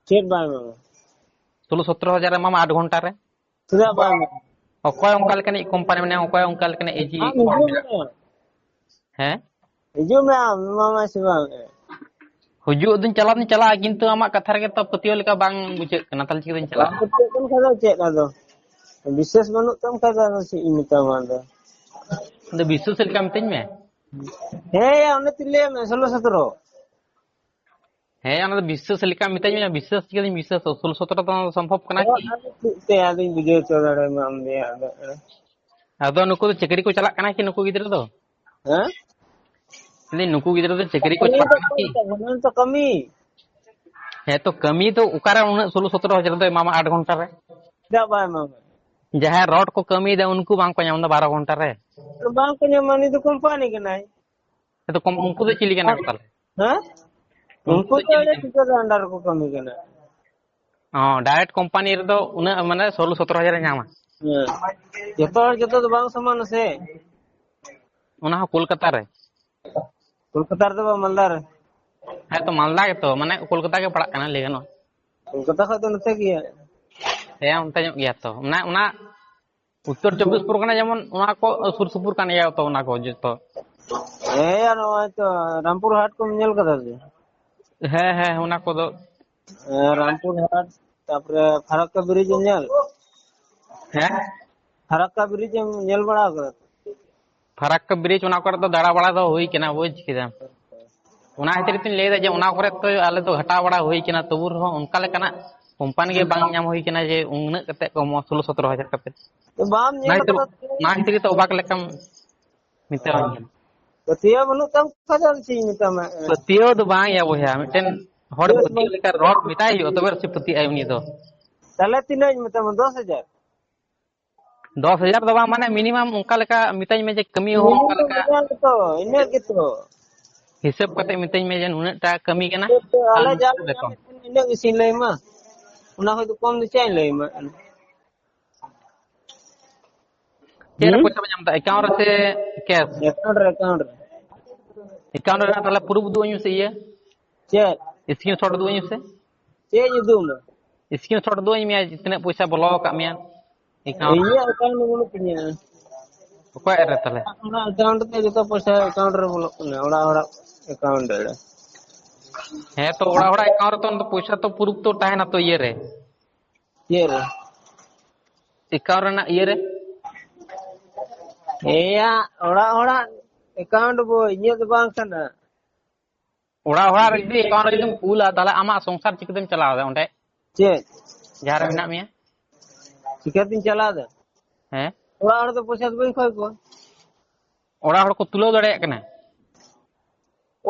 ᱪᱮᱫ ᱵᱟᱭ ᱮᱢᱟᱢᱟ? ᱥᱳᱞᱳ ᱥᱚᱛᱨᱚ ᱦᱟᱡᱟᱨ ᱮᱢᱟᱢᱟ ᱟᱴ ᱜᱷᱚᱱᱴᱟ ᱨᱮ᱾ ᱪᱮᱫᱟᱜ ᱵᱟᱭ ᱮᱢᱟᱢᱟ? ᱚᱠᱚᱭ ᱚᱱᱠᱟ ᱞᱮᱠᱟᱱᱤᱡ ᱠᱳᱢᱯᱟᱱᱤ ᱢᱮᱱᱟᱭᱟ, ᱚᱠᱚᱭ ᱚᱱᱠᱟ ᱞᱮᱠᱟᱱᱤᱡ ᱮᱡᱤ? ᱟᱢ ᱦᱤᱡᱩᱜ ᱢᱮ᱾ ᱦᱮᱸ? ᱦᱤᱡᱩᱜ ᱢᱮ ᱟᱢ, ᱮᱢᱟᱢᱟᱭ ᱥᱮ ᱵᱟᱝ? ᱦᱤᱡᱩᱜ ᱫᱚᱧ ᱪᱟᱞᱟᱣ ᱫᱚᱧ ᱪᱟᱞᱟᱜᱼᱟ, ᱠᱤᱱᱛᱩ ᱟᱢᱟᱜ ᱠᱟᱛᱷᱟ ᱨᱮᱜᱮ ᱛᱚ ᱯᱟᱹᱛᱭᱟᱹᱣ ᱞᱮᱠᱟ ᱵᱟᱝ ᱵᱩᱡᱷᱟᱹᱜ ᱠᱟᱱᱟ, ᱛᱟᱦᱞᱮ ᱪᱤᱠᱟᱹᱛᱤᱧ ᱪᱟᱞᱟᱜᱼᱟ? ᱵᱟᱝ ᱯᱟᱹᱛᱭᱟᱹᱜ ᱠᱟᱱ ᱠᱷᱟᱡ ᱫᱚ ᱪᱮᱫ ᱟᱫᱚ? ᱵᱤᱥᱥᱟᱹᱥ ᱵᱟᱹᱱᱩᱜ ᱛᱟᱢ ᱠᱷᱟᱡ ᱫᱚ ᱟᱫᱚ ᱪᱮᱫ ᱤᱧ ᱢᱮᱛᱟᱢᱟ ᱟᱫᱚ? ᱟᱫᱚ ᱵᱤᱥᱥᱟᱹᱥ ᱞᱮᱠᱟ ᱢᱤᱛᱟᱹᱧ ᱢᱮ᱾ ᱦᱮᱸ ᱭᱟ, ᱚᱱᱮ ᱛᱤᱧ ᱞᱟᱹᱭᱟᱢ ᱢᱮ, ᱥᱳᱞᱳ ᱥᱚᱛᱨᱚ᱾ ᱦᱮᱸ, ᱚᱱᱟ ᱫᱚ ᱵᱤᱥᱥᱟᱹᱥ ᱞᱮᱠᱟ ᱢᱤᱛᱟᱹᱧ ᱢᱮ, ᱵᱤᱥᱥᱟᱹᱥ ᱪᱤᱠᱟᱹᱛᱤᱧ ᱵᱤᱥᱥᱟᱹᱥ? ᱥᱳᱞᱳ ᱥᱚᱛᱨᱚ ᱫᱚ ᱥᱚᱢᱵᱷᱚᱵ ᱠᱟᱱᱟ ᱠᱤ? ᱟᱫᱚ ᱪᱮᱫ ᱛᱮ ᱟᱫᱚᱧ ᱵᱩᱡᱷᱟᱹᱣ ᱦᱚᱪᱚ ᱫᱟᱲᱮᱭᱟᱢᱟ ᱟᱢ ᱫᱚ ᱭᱟ, ᱟᱫᱚ ᱮᱲᱮ᱾ ᱟᱫᱚ ᱱᱩᱠᱩ ᱫᱚ ᱪᱟᱹᱠᱨᱤ ᱠᱚ ᱪᱟᱞᱟᱜ ᱠᱟᱱᱟ ᱠᱤ, ᱱᱩᱠᱩ ᱜᱤᱫᱽᱨᱟᱹ ᱫᱚ? ᱦᱮᱸ? ᱞᱟᱹᱭ, ᱱᱩᱠᱩ ᱜᱤᱫᱽᱨᱟᱹ ᱫᱚ ᱪᱟᱹᱠᱨᱤ ᱠᱚ ᱠᱟᱹᱢᱤ ᱪᱟᱞᱟᱜ ᱫᱚ ᱠᱟᱱᱟ ᱠᱤ? ᱚᱱᱟ ᱫᱚ ᱠᱟᱹᱢᱤ᱾ ᱦᱮᱸ, ᱛᱚ ᱠᱟᱹᱢᱤ ᱫᱚ ᱚᱠᱟᱨᱮ ᱩᱱᱟᱹᱜ ᱥᱳᱞᱳ ᱥᱚᱛᱨᱚ ᱦᱟᱡᱟᱨ ᱫᱚ ᱮᱢᱟᱢᱟ ᱟᱴ ᱜᱷᱚᱱᱴᱟ ᱨᱮ? ᱪᱮᱫᱟᱜ ᱵᱟᱭ ᱮᱢᱟᱢᱟ? ᱡᱟᱦᱟᱸᱭ ᱨᱚᱰ ᱠᱚ ᱠᱟᱹᱢᱤᱭᱮᱫᱟ ᱩᱱᱠᱩ ᱵᱟᱝ ᱠᱚ ᱧᱟᱢ ᱮᱫᱟ ᱵᱟᱨᱚ ᱜᱷᱚᱱᱴᱟ ᱨᱮ? ᱵᱟᱝ ᱠᱚ ᱧᱟᱢᱟ, ᱩᱱᱤ ᱫᱚ ᱠᱳᱢᱯᱟᱱᱤ ᱠᱟᱱᱟᱭ᱾ ᱦᱮᱸ, ᱛᱚ ᱠᱚᱢ-, ᱩᱱᱠᱩ ᱫᱚ ᱪᱤᱞᱤ ᱠᱟᱱᱟ ᱠᱚ ᱛᱟᱦᱞᱮ? ᱦᱮᱸ? ᱩᱱᱠᱩ ᱩᱱᱠᱩ ᱫᱚ ᱫᱚ ᱪᱤᱞᱤ ᱚᱸᱰᱮ ᱠᱟᱱᱟ? ᱴᱷᱤᱠᱟᱹᱫᱟᱨ under ᱨᱮᱠᱚ ᱠᱟᱹᱢᱤ ᱠᱟᱱᱟ᱾ ᱚ, direct ᱠᱳᱢᱯᱟᱱᱤ ᱨᱮᱫᱚ ᱩᱱᱟᱹᱜ ᱢᱟᱱᱮ ᱥᱳᱞᱳ ᱥᱚᱛᱨᱚ ᱦᱟᱡᱟᱨ ᱮ ᱧᱟᱢᱟ? ᱦᱮᱸ᱾ ᱡᱚᱛᱚ ᱦᱚᱲ ᱡᱚᱛᱚ ᱫᱚ ᱵᱟᱝ ᱥᱚᱢᱟᱱᱟ ᱥᱮ᱾ ᱚᱱᱟ ᱦᱚᱸ ᱠᱳᱞᱠᱟᱛᱟ ᱨᱮ? ᱠᱳᱞᱠᱟᱛᱟ ᱨᱮᱫᱚ ᱵᱟᱝ, ᱢᱟᱞᱫᱟ ᱨᱮ᱾ ᱦᱮᱸ ᱛᱚ, ᱢᱟᱞᱫᱟ ᱜᱮᱛᱚ, ᱢᱟᱱᱮ ᱠᱳᱞᱠᱟᱛᱟ ᱜᱮ ᱯᱟᱲᱟᱜ ᱠᱟᱱᱟ, ᱞᱟᱹᱭ ᱜᱟᱱᱚᱜᱼᱟ᱾ ᱠᱳᱞᱠᱟᱛᱟ ᱠᱷᱚᱡ ᱫᱚ ᱱᱚᱛᱮ ᱜᱮᱭᱟ᱾ ᱦᱮᱸ, ᱚᱱᱛᱮ ᱧᱚᱜ ᱜᱮᱭᱟ ᱛᱚ᱾ ᱚᱱᱟ, ᱚᱱᱟ ᱩᱛᱛᱚᱨ ᱪᱚᱵᱵᱤᱥ ᱯᱚᱨᱜᱚᱱᱟ ᱡᱮᱢᱚᱱ ᱚᱱᱟ ᱠᱚ ᱥᱩᱨ ᱥᱩᱯᱩᱨ ᱠᱟᱱ ᱜᱮᱭᱟ ᱛᱚ, ᱚᱱᱟ ᱠᱚ ᱡᱚᱛᱚ᱾ ᱦᱮᱸ, ᱟᱨ ᱱᱚᱜᱼᱚᱭ ᱛᱚ ᱨᱟᱢᱯᱩᱨ ᱦᱟᱴ ᱠᱚᱢ ᱧᱮᱞ ᱠᱟᱫᱟ ᱥᱮ? ᱦᱮᱸ, ᱦᱮᱸ, ᱚᱱᱟ ᱠᱚᱫᱚ᱾ ᱦᱮᱸ, ᱨᱟᱢᱯᱩᱨ ᱦᱟᱴ᱾ ᱛᱟᱯᱚᱨᱮ ᱯᱷᱟᱨᱟᱠᱠᱟ ᱵᱨᱤᱡᱽ ᱮᱢ ᱧᱮᱞ? ᱦᱮᱸ? ᱯᱷᱟᱨᱟᱠᱠᱟ ᱵᱨᱤᱡᱽ ᱮᱢ ᱧᱮᱞ ᱵᱟᱲᱟ ᱟᱠᱟᱫᱟ? ᱯᱷᱟᱨᱟᱠᱠᱟ ᱵᱨᱤᱡᱽ, ᱚᱱᱟ ᱠᱚᱨᱮ ᱫᱚ ᱫᱟᱬᱟ ᱵᱟᱲᱟ ᱫᱚ ᱦᱩᱭ ᱠᱟᱱᱟ, ᱵᱩᱡᱽ ᱠᱮᱫᱟᱢ᱾ ᱚᱱᱟ ᱠᱷᱟᱹᱛᱤᱨ ᱛᱤᱧ ᱞᱟᱹᱭᱫᱟ ᱡᱮ ᱚᱱᱟ ᱠᱚᱨᱮ ᱛᱚ ᱟᱞᱮ ᱫᱚ ᱜᱷᱟᱴᱟᱣ ᱵᱟᱲᱟ ᱦᱩᱭ ᱠᱟᱱᱟ, ᱛᱚᱵᱩ ᱨᱮᱦᱚᱸ ᱚᱱᱠᱟ ᱞᱮᱠᱟᱱᱟᱜ ᱠᱳᱢᱯᱟᱱᱤ ᱜᱮ ᱵᱟᱝ ᱧᱟᱢ ᱦᱩᱭ ᱠᱟᱱᱟ ᱡᱮ ᱩᱱᱟᱹᱜ ᱠᱟᱛᱮ ᱠᱚ ᱮᱢᱚᱜᱼᱟ, ᱥᱳᱞᱳ ᱥᱚᱛᱨᱚ ᱦᱟᱡᱟᱨ ᱠᱟᱛᱮ᱾ ᱵᱟᱢ ᱚᱱᱟ ᱧᱮᱞ ᱠᱷᱟᱹᱛᱤᱨ, ᱠᱟᱫᱟ? ᱚᱱᱟ ᱠᱷᱟᱹᱛᱤᱨ ᱜᱮᱛᱚ ᱚᱵᱟᱠ ᱞᱮᱠᱟᱢ ᱢᱮᱛᱟᱣᱟᱹᱧ ᱠᱟᱱᱟ᱾ ᱯᱟᱹᱛᱭᱟᱹᱣ ᱵᱟᱹᱱᱩᱜ ᱛᱟᱢ ᱠᱷᱟᱡ ᱫᱚ ᱪᱮᱫ ᱤᱧ ᱢᱮᱛᱟᱢᱟ? ᱯᱟᱹᱛᱭᱟᱹᱣ ᱫᱚ ᱵᱟᱝ ᱭᱟ ᱵᱚᱭᱦᱟ, ᱢᱤᱫᱴᱮᱱ ᱦᱚᱲ ᱯᱟᱹᱛᱭᱟᱹᱣ ᱯᱟᱹᱛᱭᱟᱹᱣ ᱵᱟᱝ ᱞᱮᱠᱟ ᱨᱚᱲ ᱢᱮᱛᱟᱭ ᱦᱩᱭᱩᱜᱼᱟ, ᱛᱚᱵᱮ ᱥᱮ ᱯᱟᱹᱛᱭᱟᱹᱜᱼᱟᱭ ᱩᱱᱤ ᱫᱚ᱾ ᱛᱟᱦᱞᱮ ᱛᱤᱱᱟᱹᱜ ᱤᱧ ᱢᱮᱛᱟᱢᱟ? ᱫᱚᱥ ᱦᱟᱡᱟᱨ? ᱫᱚᱥ ᱦᱟᱡᱟᱨ ᱫᱚ ᱵᱟᱝ, ᱢᱟᱱᱮ ᱢᱤᱱᱤᱢᱟᱢ ᱚᱱᱠᱟ ᱞᱮᱠᱟ ᱢᱮᱛᱟᱹᱧ ᱢᱮ ᱡᱮ ᱠᱟᱹᱢᱤ ᱦᱚᱸ ᱚᱱᱠᱟ ᱞᱮᱠᱟ ᱤᱱᱟᱹᱜ ᱜᱮᱛᱚ, ᱤᱱᱟᱹᱜ ᱜᱮᱛᱚ᱾ ᱦᱤᱥᱟᱹᱵ ᱠᱟᱛᱮ ᱢᱤᱛᱟᱹᱧ ᱢᱮ ᱡᱮ ᱱᱩᱱᱟᱹᱜ ᱴᱟᱠᱟ ᱠᱟᱹᱢᱤ ᱠᱟᱱᱟ ᱟᱞᱮ ᱟᱨ ᱡᱟ ᱱᱩᱱᱟᱹᱜ ᱞᱮ ᱵᱮᱛᱚᱱ᱾ ᱧᱟᱢᱮᱫ ᱠᱟᱱᱟ, ᱤᱱᱟᱹᱜ ᱜᱮᱥᱮᱧ ᱞᱟᱹᱭ ᱟᱢᱟ᱾ ᱚᱱᱟ ᱠᱷᱚᱡ ᱫᱚ ᱠᱚᱢ ᱫᱚ ᱪᱮᱫ ᱤᱧ ᱞᱟᱹᱭ ᱟᱢᱟ? ᱪᱮᱫ ᱨᱮ ᱦᱩᱸ? ᱯᱚᱭᱥᱟ ᱯᱮ ᱧᱟᱢ ᱮᱫᱟ, ᱮᱠᱟᱣᱩᱱᱴ ᱨᱮ ᱥᱮ ᱠᱮᱥ? ᱮᱠᱟᱣᱩᱱᱴ ᱨᱮ, ᱮᱠᱟᱣᱩᱱᱴ ᱨᱮ᱾ ᱮᱠᱟᱣᱩᱱᱴ ᱨᱮᱱᱟᱜ ᱛᱟᱦᱚᱞᱮ ᱯᱨᱩᱯᱷ ᱩᱫᱩᱜ ᱟᱹᱧ ᱢᱮᱥᱮ, ᱤᱭᱟᱹ, ᱪᱮᱫ? ᱥᱠᱨᱤᱱ ᱥᱚᱴ ᱩᱫᱩᱜ ᱟᱹᱧ ᱢᱮᱥᱮ᱾ ᱪᱮᱫ ᱤᱧ ᱩᱫᱩᱜ ᱟᱢᱟ? ᱥᱠᱨᱤᱱ ᱥᱚᱴ ᱩᱫᱩᱜ ᱟᱹᱧ ᱢᱮᱭᱟ, ᱛᱤᱱᱟᱹᱜ ᱯᱚᱭᱥᱟ ᱵᱚᱞᱚ ᱟᱠᱟᱫ ᱢᱮᱭᱟ ᱮᱠᱟᱣᱩᱱᱴ ᱨᱮ᱾ ᱤᱧᱟᱹᱜ ᱮᱠᱟᱣᱩᱱᱴ ᱫᱚ ᱵᱟᱹᱱᱩᱜ ᱛᱤᱧᱟᱹ᱾ ᱚᱠᱚᱭᱟᱜ ᱨᱮ ᱛᱟᱦᱚᱞᱮ? ᱚᱱᱟ ᱮᱠᱟᱣᱩᱱᱴ ᱛᱮ ᱡᱚᱛᱚ ᱯᱚᱭᱥᱟ ᱮᱠᱟᱣᱩᱱᱴ ᱨᱮ ᱵᱚᱞᱚᱜ ᱠᱟᱱᱟ, ᱚᱲᱟᱜ ᱦᱚᱲᱟᱜ ᱮᱠᱟᱣᱩᱱᱴ ᱨᱮ᱾ ᱦᱮᱸ, ᱛᱚ ᱚᱲᱟᱜ ᱦᱚᱲᱟᱜ ᱮᱠᱟᱣᱩᱱᱴ ᱨᱮ ᱛᱚ ᱯᱚᱭᱥᱟ ᱛᱚ ᱯᱨᱩᱯᱷ ᱛᱚ ᱛᱟᱦᱮᱱᱟ ᱛᱚ ᱤᱭᱟᱹ ᱨᱮ᱾ ᱪᱮᱫ ᱨᱮ? ᱮᱠᱟᱣᱩᱱᱴ ᱨᱮᱱᱟᱜ ᱤᱭᱟᱹ ᱨᱮ᱾ ᱮᱭᱟ, ᱚᱲᱟᱜ ᱦᱚᱲᱟᱜ ᱮᱠᱟᱣᱩᱱᱴ ᱵᱚ, ᱤᱧᱟᱹᱜ ᱫᱚ ᱵᱟᱝ ᱠᱟᱱᱟ᱾ ᱚᱲᱟᱜ ᱦᱚᱲᱟᱜ ᱨᱮ ᱡᱩᱫᱤ ᱮᱠᱟᱣᱩᱱᱴ ᱨᱮ ᱡᱩᱫᱤᱢ ᱠᱩᱞᱟ, ᱛᱟᱦᱞᱮ ᱟᱢᱟᱜ ᱥᱚᱝᱥᱟᱨ ᱪᱤᱠᱟᱹᱛᱮᱢ ᱪᱟᱞᱟᱣ ᱮᱫᱟ ᱚᱸᱰᱮ? ᱪᱮᱫ? ᱡᱟᱦᱟᱸ ᱨᱮ ᱢᱮᱱᱟᱜ ᱢᱮᱭᱟ? ᱪᱤᱠᱟᱹᱛᱤᱧ ᱪᱟᱞᱟᱣ ᱮᱫᱟ? ᱦᱮᱸ? ᱚᱲᱟᱜ ᱦᱚᱲ ᱫᱚ ᱯᱚᱭᱥᱟ ᱫᱚ ᱵᱟᱹᱧ ᱠᱷᱚᱭ ᱠᱚᱣᱟ᱾ ᱚᱲᱟᱜ ᱦᱚᱲ ᱠᱚ ᱛᱩᱞᱟᱹᱣ ᱫᱟᱲᱮᱭᱟᱜ ᱠᱟᱱᱟ?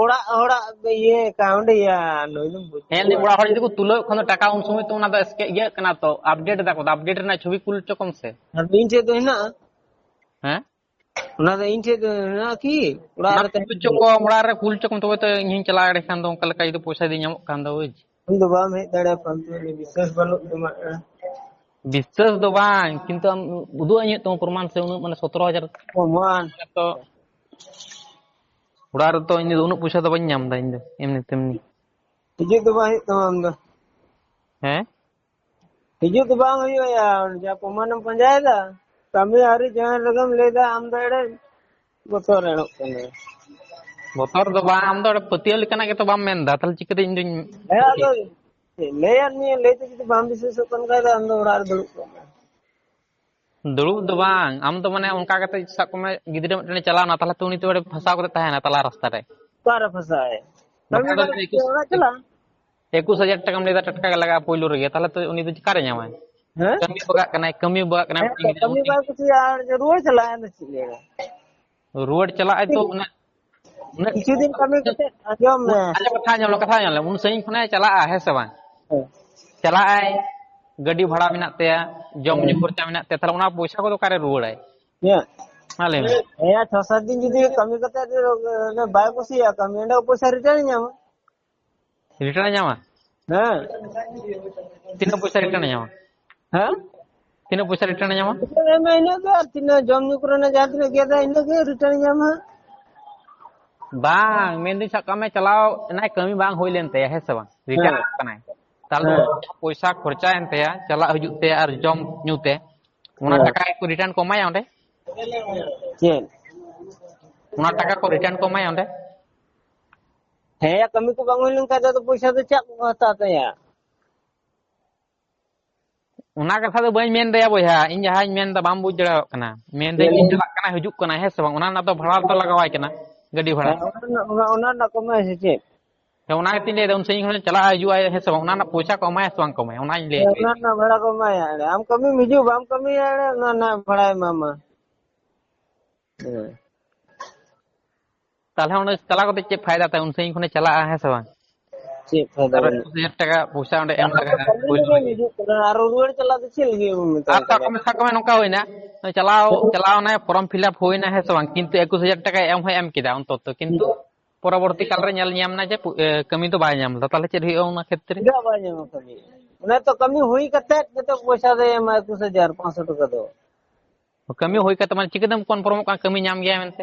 ᱚᱲᱟᱜ ᱦᱚᱲᱟᱜ ᱫᱚ ᱤᱭᱟᱹ ᱮᱠᱟᱣᱩᱱᱴ ᱭᱟ, ᱱᱩᱭ ᱫᱚᱢ ᱵᱩᱡᱽ ᱦᱮᱸ, ᱠᱚᱣᱟ᱾ ᱚᱲᱟᱜ ᱦᱚᱲ ᱡᱩᱫᱤ ᱠᱚ ᱛᱩᱞᱟᱹᱣ ᱠᱷᱟᱱ ᱫᱚ ᱴᱟᱠᱟ ᱩᱱ ᱥᱚᱢᱚᱭ ᱛᱚ ᱚᱱᱟ ᱫᱚ ᱮᱥᱠᱮ-, ᱤᱭᱟᱹᱜ ᱠᱟᱱᱟ ᱛᱚ, ᱟᱯᱰᱮᱴ ᱫᱟᱠᱚ, ᱟᱯᱰᱮᱴ ᱨᱮᱱᱟᱜ ᱪᱷᱚᱵᱤ ᱠᱩᱞ ᱦᱚᱪᱚ ᱠᱚᱢ ᱥᱮ᱾ ᱟᱨ ᱤᱧ ᱴᱷᱮᱡ ᱫᱚ ᱦᱮᱱᱟᱜᱼᱟ᱾ ᱦᱮᱸ? ᱚᱱᱟ ᱫᱚ ᱤᱧ ᱴᱷᱮᱡ ᱫᱚ ᱦᱮᱱᱟᱜᱼᱟ ᱠᱤ? ᱚᱲᱟᱜ ᱚᱱᱟ ᱨᱮ ᱛᱟᱦᱮᱸ ᱠᱩᱞ ᱦᱚᱪᱚ ᱠᱟᱱᱟ᱾ ᱠᱚᱢ, ᱚᱲᱟᱜ ᱨᱮ ᱠᱩᱞ ᱦᱚᱪᱚ ᱠᱚᱢ, ᱛᱚᱵᱮ ᱛᱚ ᱤᱧ ᱦᱚᱸᱧ ᱪᱟᱞᱟᱣ ᱮᱸᱰᱮ ᱠᱷᱟᱱ ᱫᱚ, ᱚᱱᱠᱟ ᱞᱮᱠᱟ ᱡᱩᱫᱤ ᱯᱚᱭᱥᱟ ᱡᱩᱫᱤ ᱧᱟᱢᱚᱜ ᱠᱷᱟᱱ ᱫᱚ, ᱵᱩᱡᱽ᱾ ᱟᱢ ᱫᱚ ᱵᱟᱢ ᱦᱮᱡ ᱫᱟᱲᱮᱭᱟᱜᱼᱟ, ᱯᱷᱟᱞᱛᱩ ᱨᱮ ᱵᱤᱥᱥᱟᱹᱥ ᱵᱟᱹᱱᱩᱜ ᱛᱟᱢᱟ᱾ ᱵᱤᱥᱥᱟᱹᱥ ᱫᱚ ᱵᱟᱝ, ᱠᱤᱱᱛᱩ ᱟᱢ ᱩᱫᱩᱜ ᱟᱹᱧ ᱦᱩᱭᱩᱜ ᱛᱟᱢᱟ ᱯᱨᱚᱢᱟᱱ ᱥᱮ, ᱩᱱᱟᱹᱜ ᱢᱟᱱᱮ ᱥᱚᱛᱨᱚ ᱦᱟᱡᱟᱨ ᱠᱚᱢᱟᱱ᱾ ᱛᱚ ᱚᱲᱟᱜ ᱨᱮᱫᱚ ᱤᱧ ᱫᱚ ᱩᱱᱟᱹᱜ ᱯᱚᱭᱥᱟ ᱫᱚ ᱵᱟᱹᱧ ᱧᱟᱢ ᱮᱫᱟ ᱤᱧ ᱫᱚ, ᱮᱢᱱᱤ ᱛᱮᱢᱱᱤ᱾ ᱦᱤᱡᱩᱜ ᱫᱚ ᱵᱟᱝ ᱦᱩᱭᱩᱜ ᱛᱟᱢᱟ ᱟᱢ ᱫᱚ᱾ ᱦᱮᱸ? ᱦᱤᱡᱩᱜ ᱫᱚ ᱵᱟᱝ ᱦᱩᱭᱩᱜᱼᱟ ᱭᱟ, ᱡᱟ ᱯᱨᱚᱢᱟᱱᱮᱢ ᱯᱟᱸᱡᱟᱭᱮᱫᱟ᱾ ᱠᱟᱹᱢᱤ ᱟᱹᱣᱨᱤ ᱡᱚᱭᱮᱱ ᱨᱮᱜᱮᱢ ᱞᱟᱹᱭᱫᱟ ᱟᱢ ᱫᱚ ᱮᱲᱮ ᱵᱚᱛᱚᱨ ᱮᱲᱚᱜ ᱠᱟᱱᱟ᱾ ᱵᱚᱛᱚᱨ ᱫᱚ ᱵᱟᱝ, ᱟᱢ ᱫᱚ ᱚᱸᱰᱮ ᱯᱟᱹᱛᱭᱟᱹᱣ ᱞᱮᱠᱟᱱᱟᱜ ᱜᱮᱛᱚ ᱵᱟᱢ ᱢᱮᱱᱫᱟ, ᱛᱟᱦᱞᱮ ᱪᱤᱠᱟᱹᱛᱮ ᱤᱧ ᱫᱩᱧ ᱦᱮᱸ, ᱟᱫᱚ ᱞᱟᱹᱭᱟᱫ ᱢᱮᱭᱟ, ᱞᱟᱹᱭ ᱛᱮ ᱡᱩᱫᱤ ᱵᱟᱢ ᱵᱤᱥᱣᱟᱥᱚᱜ ᱠᱟᱱ ᱠᱷᱟᱡ ᱫᱚ ᱟᱢ ᱫᱚ ᱚᱲᱟᱜ ᱨᱮ ᱫᱩᱲᱩᱵ ᱠᱚᱜ ᱢᱮ᱾ ᱫᱩᱲᱩᱵ ᱫᱚ ᱵᱟᱝ, ᱟᱢ ᱫᱚ ᱢᱟᱱᱮ ᱚᱱᱠᱟ ᱠᱟᱛᱮ ᱥᱟᱵ ᱠᱟᱜ ᱢᱮ, ᱜᱤᱫᱽᱨᱟᱹ ᱢᱤᱫᱴᱮᱱᱮ ᱪᱟᱞᱟᱣᱱᱟ, ᱛᱟᱦᱚᱞᱮ ᱛᱚ ᱩᱱᱤ ᱛᱚ ᱟᱹᱰᱤ ᱯᱷᱟᱸᱥᱟᱣ ᱠᱟᱛᱮ ᱛᱟᱦᱮᱱᱟ ᱛᱟᱞᱟ ᱨᱟᱥᱛᱟ ᱨᱮ᱾ ᱚᱠᱟᱨᱮ ᱯᱷᱟᱸᱥᱟᱭ? ᱠᱟᱹᱢᱤ ᱵᱟᱠᱷᱟᱱ ᱫᱚ ᱵᱟᱭ ᱮᱠᱩᱥ, ᱠᱩᱥᱤᱭᱟᱜᱼᱟ, ᱚᱲᱟᱜ ᱪᱟᱞᱟᱜ᱾ ᱮᱠᱩᱥ ᱦᱟᱡᱟᱨ ᱴᱟᱠᱟᱢ ᱞᱟᱹᱭᱫᱟ ᱴᱟᱴᱠᱟ ᱜᱮ ᱞᱟᱜᱟᱜᱼᱟ ᱯᱳᱭᱞᱳ ᱨᱮᱜᱮ, ᱛᱟᱦᱚᱞᱮ ᱛᱚ ᱩᱱᱤ ᱫᱚ ᱪᱤᱠᱟᱨᱮ ᱧᱟᱢᱟᱭ? ᱦᱮᱸ? ᱠᱟᱹᱢᱤ ᱵᱟᱜᱟᱜ ᱠᱟᱱᱟᱭ, ᱠᱟᱹᱢᱤ ᱵᱟᱜᱟᱜ ᱠᱟᱱᱟᱭ, ᱦᱮᱸ, ᱢᱤᱫᱴᱮᱱ ᱜᱤᱫᱽᱨᱟᱹ ᱠᱟᱹᱢᱤ ᱵᱟᱭ ᱠᱩᱥᱤᱭᱟᱜᱼᱟ, ᱟᱨ ᱨᱩᱣᱟᱹᱲ ᱪᱟᱞᱟᱜᱼᱟᱭ, ᱟᱫᱚ ᱪᱮᱫ ᱞᱟᱹᱭᱟ? ᱨᱩᱣᱟᱹᱲ ᱪᱟᱞᱟᱜᱼᱟᱭ ᱛᱚ, ᱩᱱᱟᱹᱜ, ᱩᱱᱟᱹᱜ ᱠᱤᱪᱷᱩ ᱫᱤᱱ ᱠᱟᱹᱢᱤ ᱠᱟᱛᱮ, ᱟᱸᱡᱚᱢ ᱢᱮ᱾ ᱟᱸᱡᱚᱢ, ᱠᱟᱛᱷᱟ ᱟᱸᱡᱚᱢ ᱞᱮ, ᱠᱟᱛᱷᱟ ᱟᱸᱡᱚᱢ ᱞᱮ, ᱩᱱ ᱥᱟᱺᱜᱤᱧ ᱠᱷᱚᱱᱮ ᱪᱟᱞᱟᱜᱼᱟ, ᱦᱮᱸ ᱥᱮ ᱵᱟᱝ? ᱦᱮᱸ᱾ ᱪᱟᱞᱟᱜᱼᱟᱭ, ᱜᱟᱹᱰᱤ ᱵᱷᱟᱲᱟ ᱢᱮᱱᱟᱜ ᱛᱟᱭᱟ, ᱡᱚᱢ ᱧᱩ ᱦᱮᱸ᱾ ᱠᱷᱚᱨᱪᱟ ᱢᱮᱱᱟᱜ ᱛᱟᱭᱟ, ᱛᱟᱦᱚᱞᱮ ᱚᱱᱟ ᱯᱚᱭᱥᱟ ᱠᱚᱫᱚ ᱚᱠᱟᱨᱮ ᱨᱩᱣᱟᱹᱲᱟᱭ? ᱦᱮᱸ᱾ ᱢᱟ ᱞᱟᱹᱭ ᱢᱮ᱾ ᱦᱮᱸ, ᱪᱷᱚ ᱥᱟᱛ ᱫᱤᱱ ᱡᱩᱫᱤ ᱠᱟᱹᱢᱤ ᱠᱟᱛᱮ, ᱚᱱᱮ ᱵᱟᱭ ᱠᱩᱥᱤᱭᱟᱜᱼᱟ ᱠᱟᱹᱢᱤ, ᱚᱸᱰᱮ ᱯᱚᱭᱥᱟ return ᱮ ᱧᱟᱢᱟ᱾ Return ᱮ ᱧᱟᱢᱟ? ᱦᱮᱸ᱾ ᱛᱤᱱᱟᱹᱜ ᱯᱚᱭᱥᱟ return ᱮ ᱧᱟᱢᱟ? ᱦᱮᱸ? ᱛᱤᱱᱟᱹᱜ ᱯᱚᱭᱥᱟ return ᱮ ᱧᱟᱢᱟ? Return ᱮ ᱧᱟᱢᱟ ᱤᱱᱟᱹᱜ ᱜᱮ, ᱟᱨ ᱛᱤᱱᱟᱹᱜ ᱡᱚᱢ ᱧᱩ ᱠᱚᱨᱮᱱᱟᱜ ᱡᱟᱦᱟᱸ ᱛᱤᱱᱟᱹᱜ ᱜᱮᱫᱟᱭ, ᱤᱱᱟᱹᱜ ᱜᱮ return ᱮ ᱧᱟᱢᱟ ᱦᱟᱸᱜ᱾ ᱵᱟᱝ, ᱢᱮᱱᱫᱟᱹᱧ ᱥᱟᱵ ᱠᱟᱜ ᱢᱮ, ᱪᱟᱞᱟᱣ ᱮᱱᱟᱭ, ᱠᱟᱹᱢᱤ ᱵᱟᱝ ᱦᱩᱭ ᱞᱮᱱ ᱛᱟᱭᱟ, ᱦᱮᱸ ᱥᱮ ᱵᱟᱝ? Return ᱦᱮᱸ᱾ ᱠᱟᱱᱟᱭ, ᱛᱟᱦᱚᱞᱮ ᱦᱮᱸ᱾ ᱯᱚᱭᱥᱟ ᱠᱷᱚᱨᱪᱟᱭᱮᱱ ᱛᱟᱭᱟ, ᱪᱟᱞᱟᱜ ᱦᱤᱡᱩᱜ ᱛᱮ ᱟᱨ ᱡᱚᱢ ᱧᱩ ᱛᱮ, ᱚᱱᱟ ᱦᱮᱸ᱾ ᱴᱟᱠᱟ ᱜᱮᱠᱚ return ᱠᱚ ᱮᱢᱟᱭᱟ ᱚᱸᱰᱮ? ᱪᱮᱫ? ᱚᱱᱟ ᱴᱟᱠᱟ ᱠᱚ return ᱠᱚ ᱮᱢᱟᱭᱟ ᱚᱸᱰᱮ? ᱦᱮᱸ, ᱠᱟᱹᱢᱤ ᱠᱚ ᱵᱟᱝ ᱦᱩᱭ ᱞᱮᱱᱠᱷᱟᱱ ᱫᱚ ᱟᱫᱚ ᱯᱚᱭᱥᱟ ᱫᱚ ᱪᱮᱫ ᱠᱚ ᱦᱟᱛᱟᱣ ᱛᱟᱭᱟ? ᱚᱱᱟ ᱠᱟᱛᱷᱟ ᱫᱚ ᱵᱟᱹᱧ ᱢᱮᱱ ᱫᱟᱭᱟ ᱵᱚᱭᱦᱟ, ᱤᱧ ᱡᱟᱦᱟᱸᱧ ᱢᱮᱱ ᱫᱟ ᱵᱟᱢ ᱵᱩᱡᱽ ᱫᱟᱲᱮᱭᱟᱜ ᱠᱟᱱᱟ᱾ ᱢᱮᱱ ᱫᱟᱹᱧ ᱪᱮᱫ? ᱤᱧ ᱪᱟᱞᱟᱜ ᱠᱟᱱᱟ, ᱦᱤᱡᱩᱜ ᱠᱟᱱᱟ, ᱦᱮᱸ ᱥᱮ ᱵᱟᱝ? ᱚᱱᱟ ᱨᱮᱱᱟᱜ ᱫᱚ ᱵᱷᱟᱲᱟ ᱫᱚ ᱞᱟᱜᱟᱣᱟᱭ ᱠᱟᱱᱟ, ᱜᱟᱹᱰᱤ ᱵᱷᱟᱲᱟ᱾ ᱦᱮᱸ, ᱚᱱᱟ ᱨᱮᱱᱟᱜ, ᱚᱱᱟ, ᱚᱱᱟ ᱨᱮᱱᱟᱜ ᱠᱚ ᱮᱢᱟᱭᱟ ᱥᱮ ᱪᱮᱫ? ᱦᱮᱸ, ᱚᱱᱟ ᱜᱮᱛᱚᱧ ᱞᱟᱹᱭ ᱫᱟ, ᱩᱱ ᱥᱟᱺᱜᱤᱧ ᱠᱷᱚᱱ ᱪᱟᱞᱟᱜ ᱦᱤᱡᱩᱜ ᱟᱭ, ᱦᱮᱸ ᱥᱮ ᱵᱟᱝ? ᱚᱱᱟ ᱨᱮᱱᱟᱜ ᱯᱚᱭᱥᱟ ᱠᱚ ᱮᱢᱟᱭᱟ ᱥᱮ ᱵᱟᱝ ᱠᱚ ᱮᱢᱟᱭᱟ, ᱚᱱᱟᱧ ᱞᱟᱹᱭ ᱦᱮᱸ, ᱦᱚᱪᱚᱭᱮᱫ ᱚᱱᱟ ᱢᱮᱭᱟ᱾ ᱨᱮᱱᱟᱜ ᱵᱷᱟᱲᱟ ᱠᱚ ᱮᱢᱟᱭᱟ᱾ ᱟᱢ ᱠᱟᱹᱢᱤᱢ ᱦᱤᱡᱩᱜ, ᱵᱟᱢ ᱠᱟᱹᱢᱤᱭᱟ, ᱚᱱᱟ ᱨᱮᱱᱟᱜ ᱵᱷᱟᱲᱟᱭ ᱮᱢᱟᱢᱟ᱾ ᱦᱮᱸ᱾ ᱛᱟᱦᱞᱮ ᱚᱸᱰᱮ ᱪᱟᱞᱟᱣ ᱠᱟᱛᱮ ᱪᱮᱫ ᱯᱷᱟᱭᱫᱟ ᱛᱟᱭ? ᱩᱱ ᱥᱟᱺᱜᱤᱧ ᱠᱷᱚᱱᱮ ᱪᱟᱞᱟᱜᱼᱟ, ᱦᱮᱸ ᱥᱮ ᱵᱟᱝ? ᱪᱮᱫ ᱯᱷᱟᱭᱫᱟ ᱟᱨ ᱵᱟᱹᱱᱩᱜ? ᱮᱠᱩᱥ ᱦᱟᱡᱟᱨ ᱴᱟᱠᱟ ᱯᱚᱭᱥᱟ ᱚᱸᱰᱮ ᱮᱢ ᱟᱨ ᱞᱟᱜᱟᱜᱼᱟ ᱠᱟᱹᱢᱤ ᱯᱳᱭᱞᱳ ᱞᱟᱹᱜᱤᱫ ᱨᱮᱜᱮ᱾ ᱦᱤᱡᱩᱜ ᱠᱟᱱᱟ, ᱟᱨ ᱨᱩᱣᱟᱹᱲ ᱪᱟᱞᱟᱜ ᱫᱚ ᱪᱮᱫ ᱞᱟᱹᱜᱤᱫ ᱮᱢ ᱢᱮᱛᱟᱭ ᱟᱨ ᱥᱟᱵ ᱠᱟᱱᱟ? ᱠᱟᱜ ᱢᱮ, ᱥᱟᱵ ᱠᱟᱜ ᱢᱮ ᱱᱚᱝᱠᱟ ᱦᱩᱭᱱᱟ, ᱪᱟᱞᱟᱣ, ᱪᱟᱞᱟᱣ ᱮᱱᱟᱭ, form fill up ᱦᱩᱭᱱᱟ, ᱦᱮᱸ ᱥᱮ ᱵᱟᱝ? ᱠᱤᱱᱛᱩ ᱮᱠᱩᱥ ᱦᱟᱡᱟᱨ ᱴᱟᱠᱟᱭ ᱮᱢ ᱦᱚᱸᱭ ᱮᱢ ᱠᱮᱫᱟ ᱚᱱᱛᱚᱛᱚ, ᱠᱤᱱᱛᱩ ᱯᱚᱨᱚᱵᱚᱨᱛᱤ ᱠᱟᱞ ᱨᱮ ᱧᱮᱞ ᱧᱟᱢ ᱮᱱᱟ ᱡᱮ ᱯᱩ-, ᱮ, ᱠᱟᱹᱢᱤ ᱫᱚ ᱵᱟᱭ ᱧᱟᱢ ᱞᱮᱫᱟ, ᱛᱟᱦᱞᱮ ᱪᱮᱫ ᱦᱩᱭᱩᱜᱼᱟ ᱚᱱᱟ ᱠᱷᱮᱛᱨᱮ? ᱪᱮᱫᱟᱜ ᱵᱟᱭ ᱧᱟᱢᱟ ᱠᱟᱹᱢᱤ? ᱚᱱᱮ ᱛᱚ ᱠᱟᱹᱢᱤ ᱦᱩᱭ ᱠᱟᱛᱮ ᱡᱚᱛᱚ ᱯᱚᱭᱥᱟ ᱫᱚᱭ ᱮᱢᱟ, ᱮᱠᱩᱥ ᱦᱟᱡᱟᱨ ᱯᱟᱸᱪᱥᱚ ᱴᱟᱠᱟ ᱫᱚ᱾ ᱠᱟᱹᱢᱤ ᱦᱩᱭ ᱠᱟᱛᱮ ᱢᱟᱱᱮ ᱪᱤᱠᱟᱹᱛᱮᱢ confirmᱚᱜ ᱠᱟᱱᱟ ᱠᱟᱹᱢᱤ ᱧᱟᱢ ᱜᱮᱭᱟᱭ ᱢᱮᱱᱛᱮ?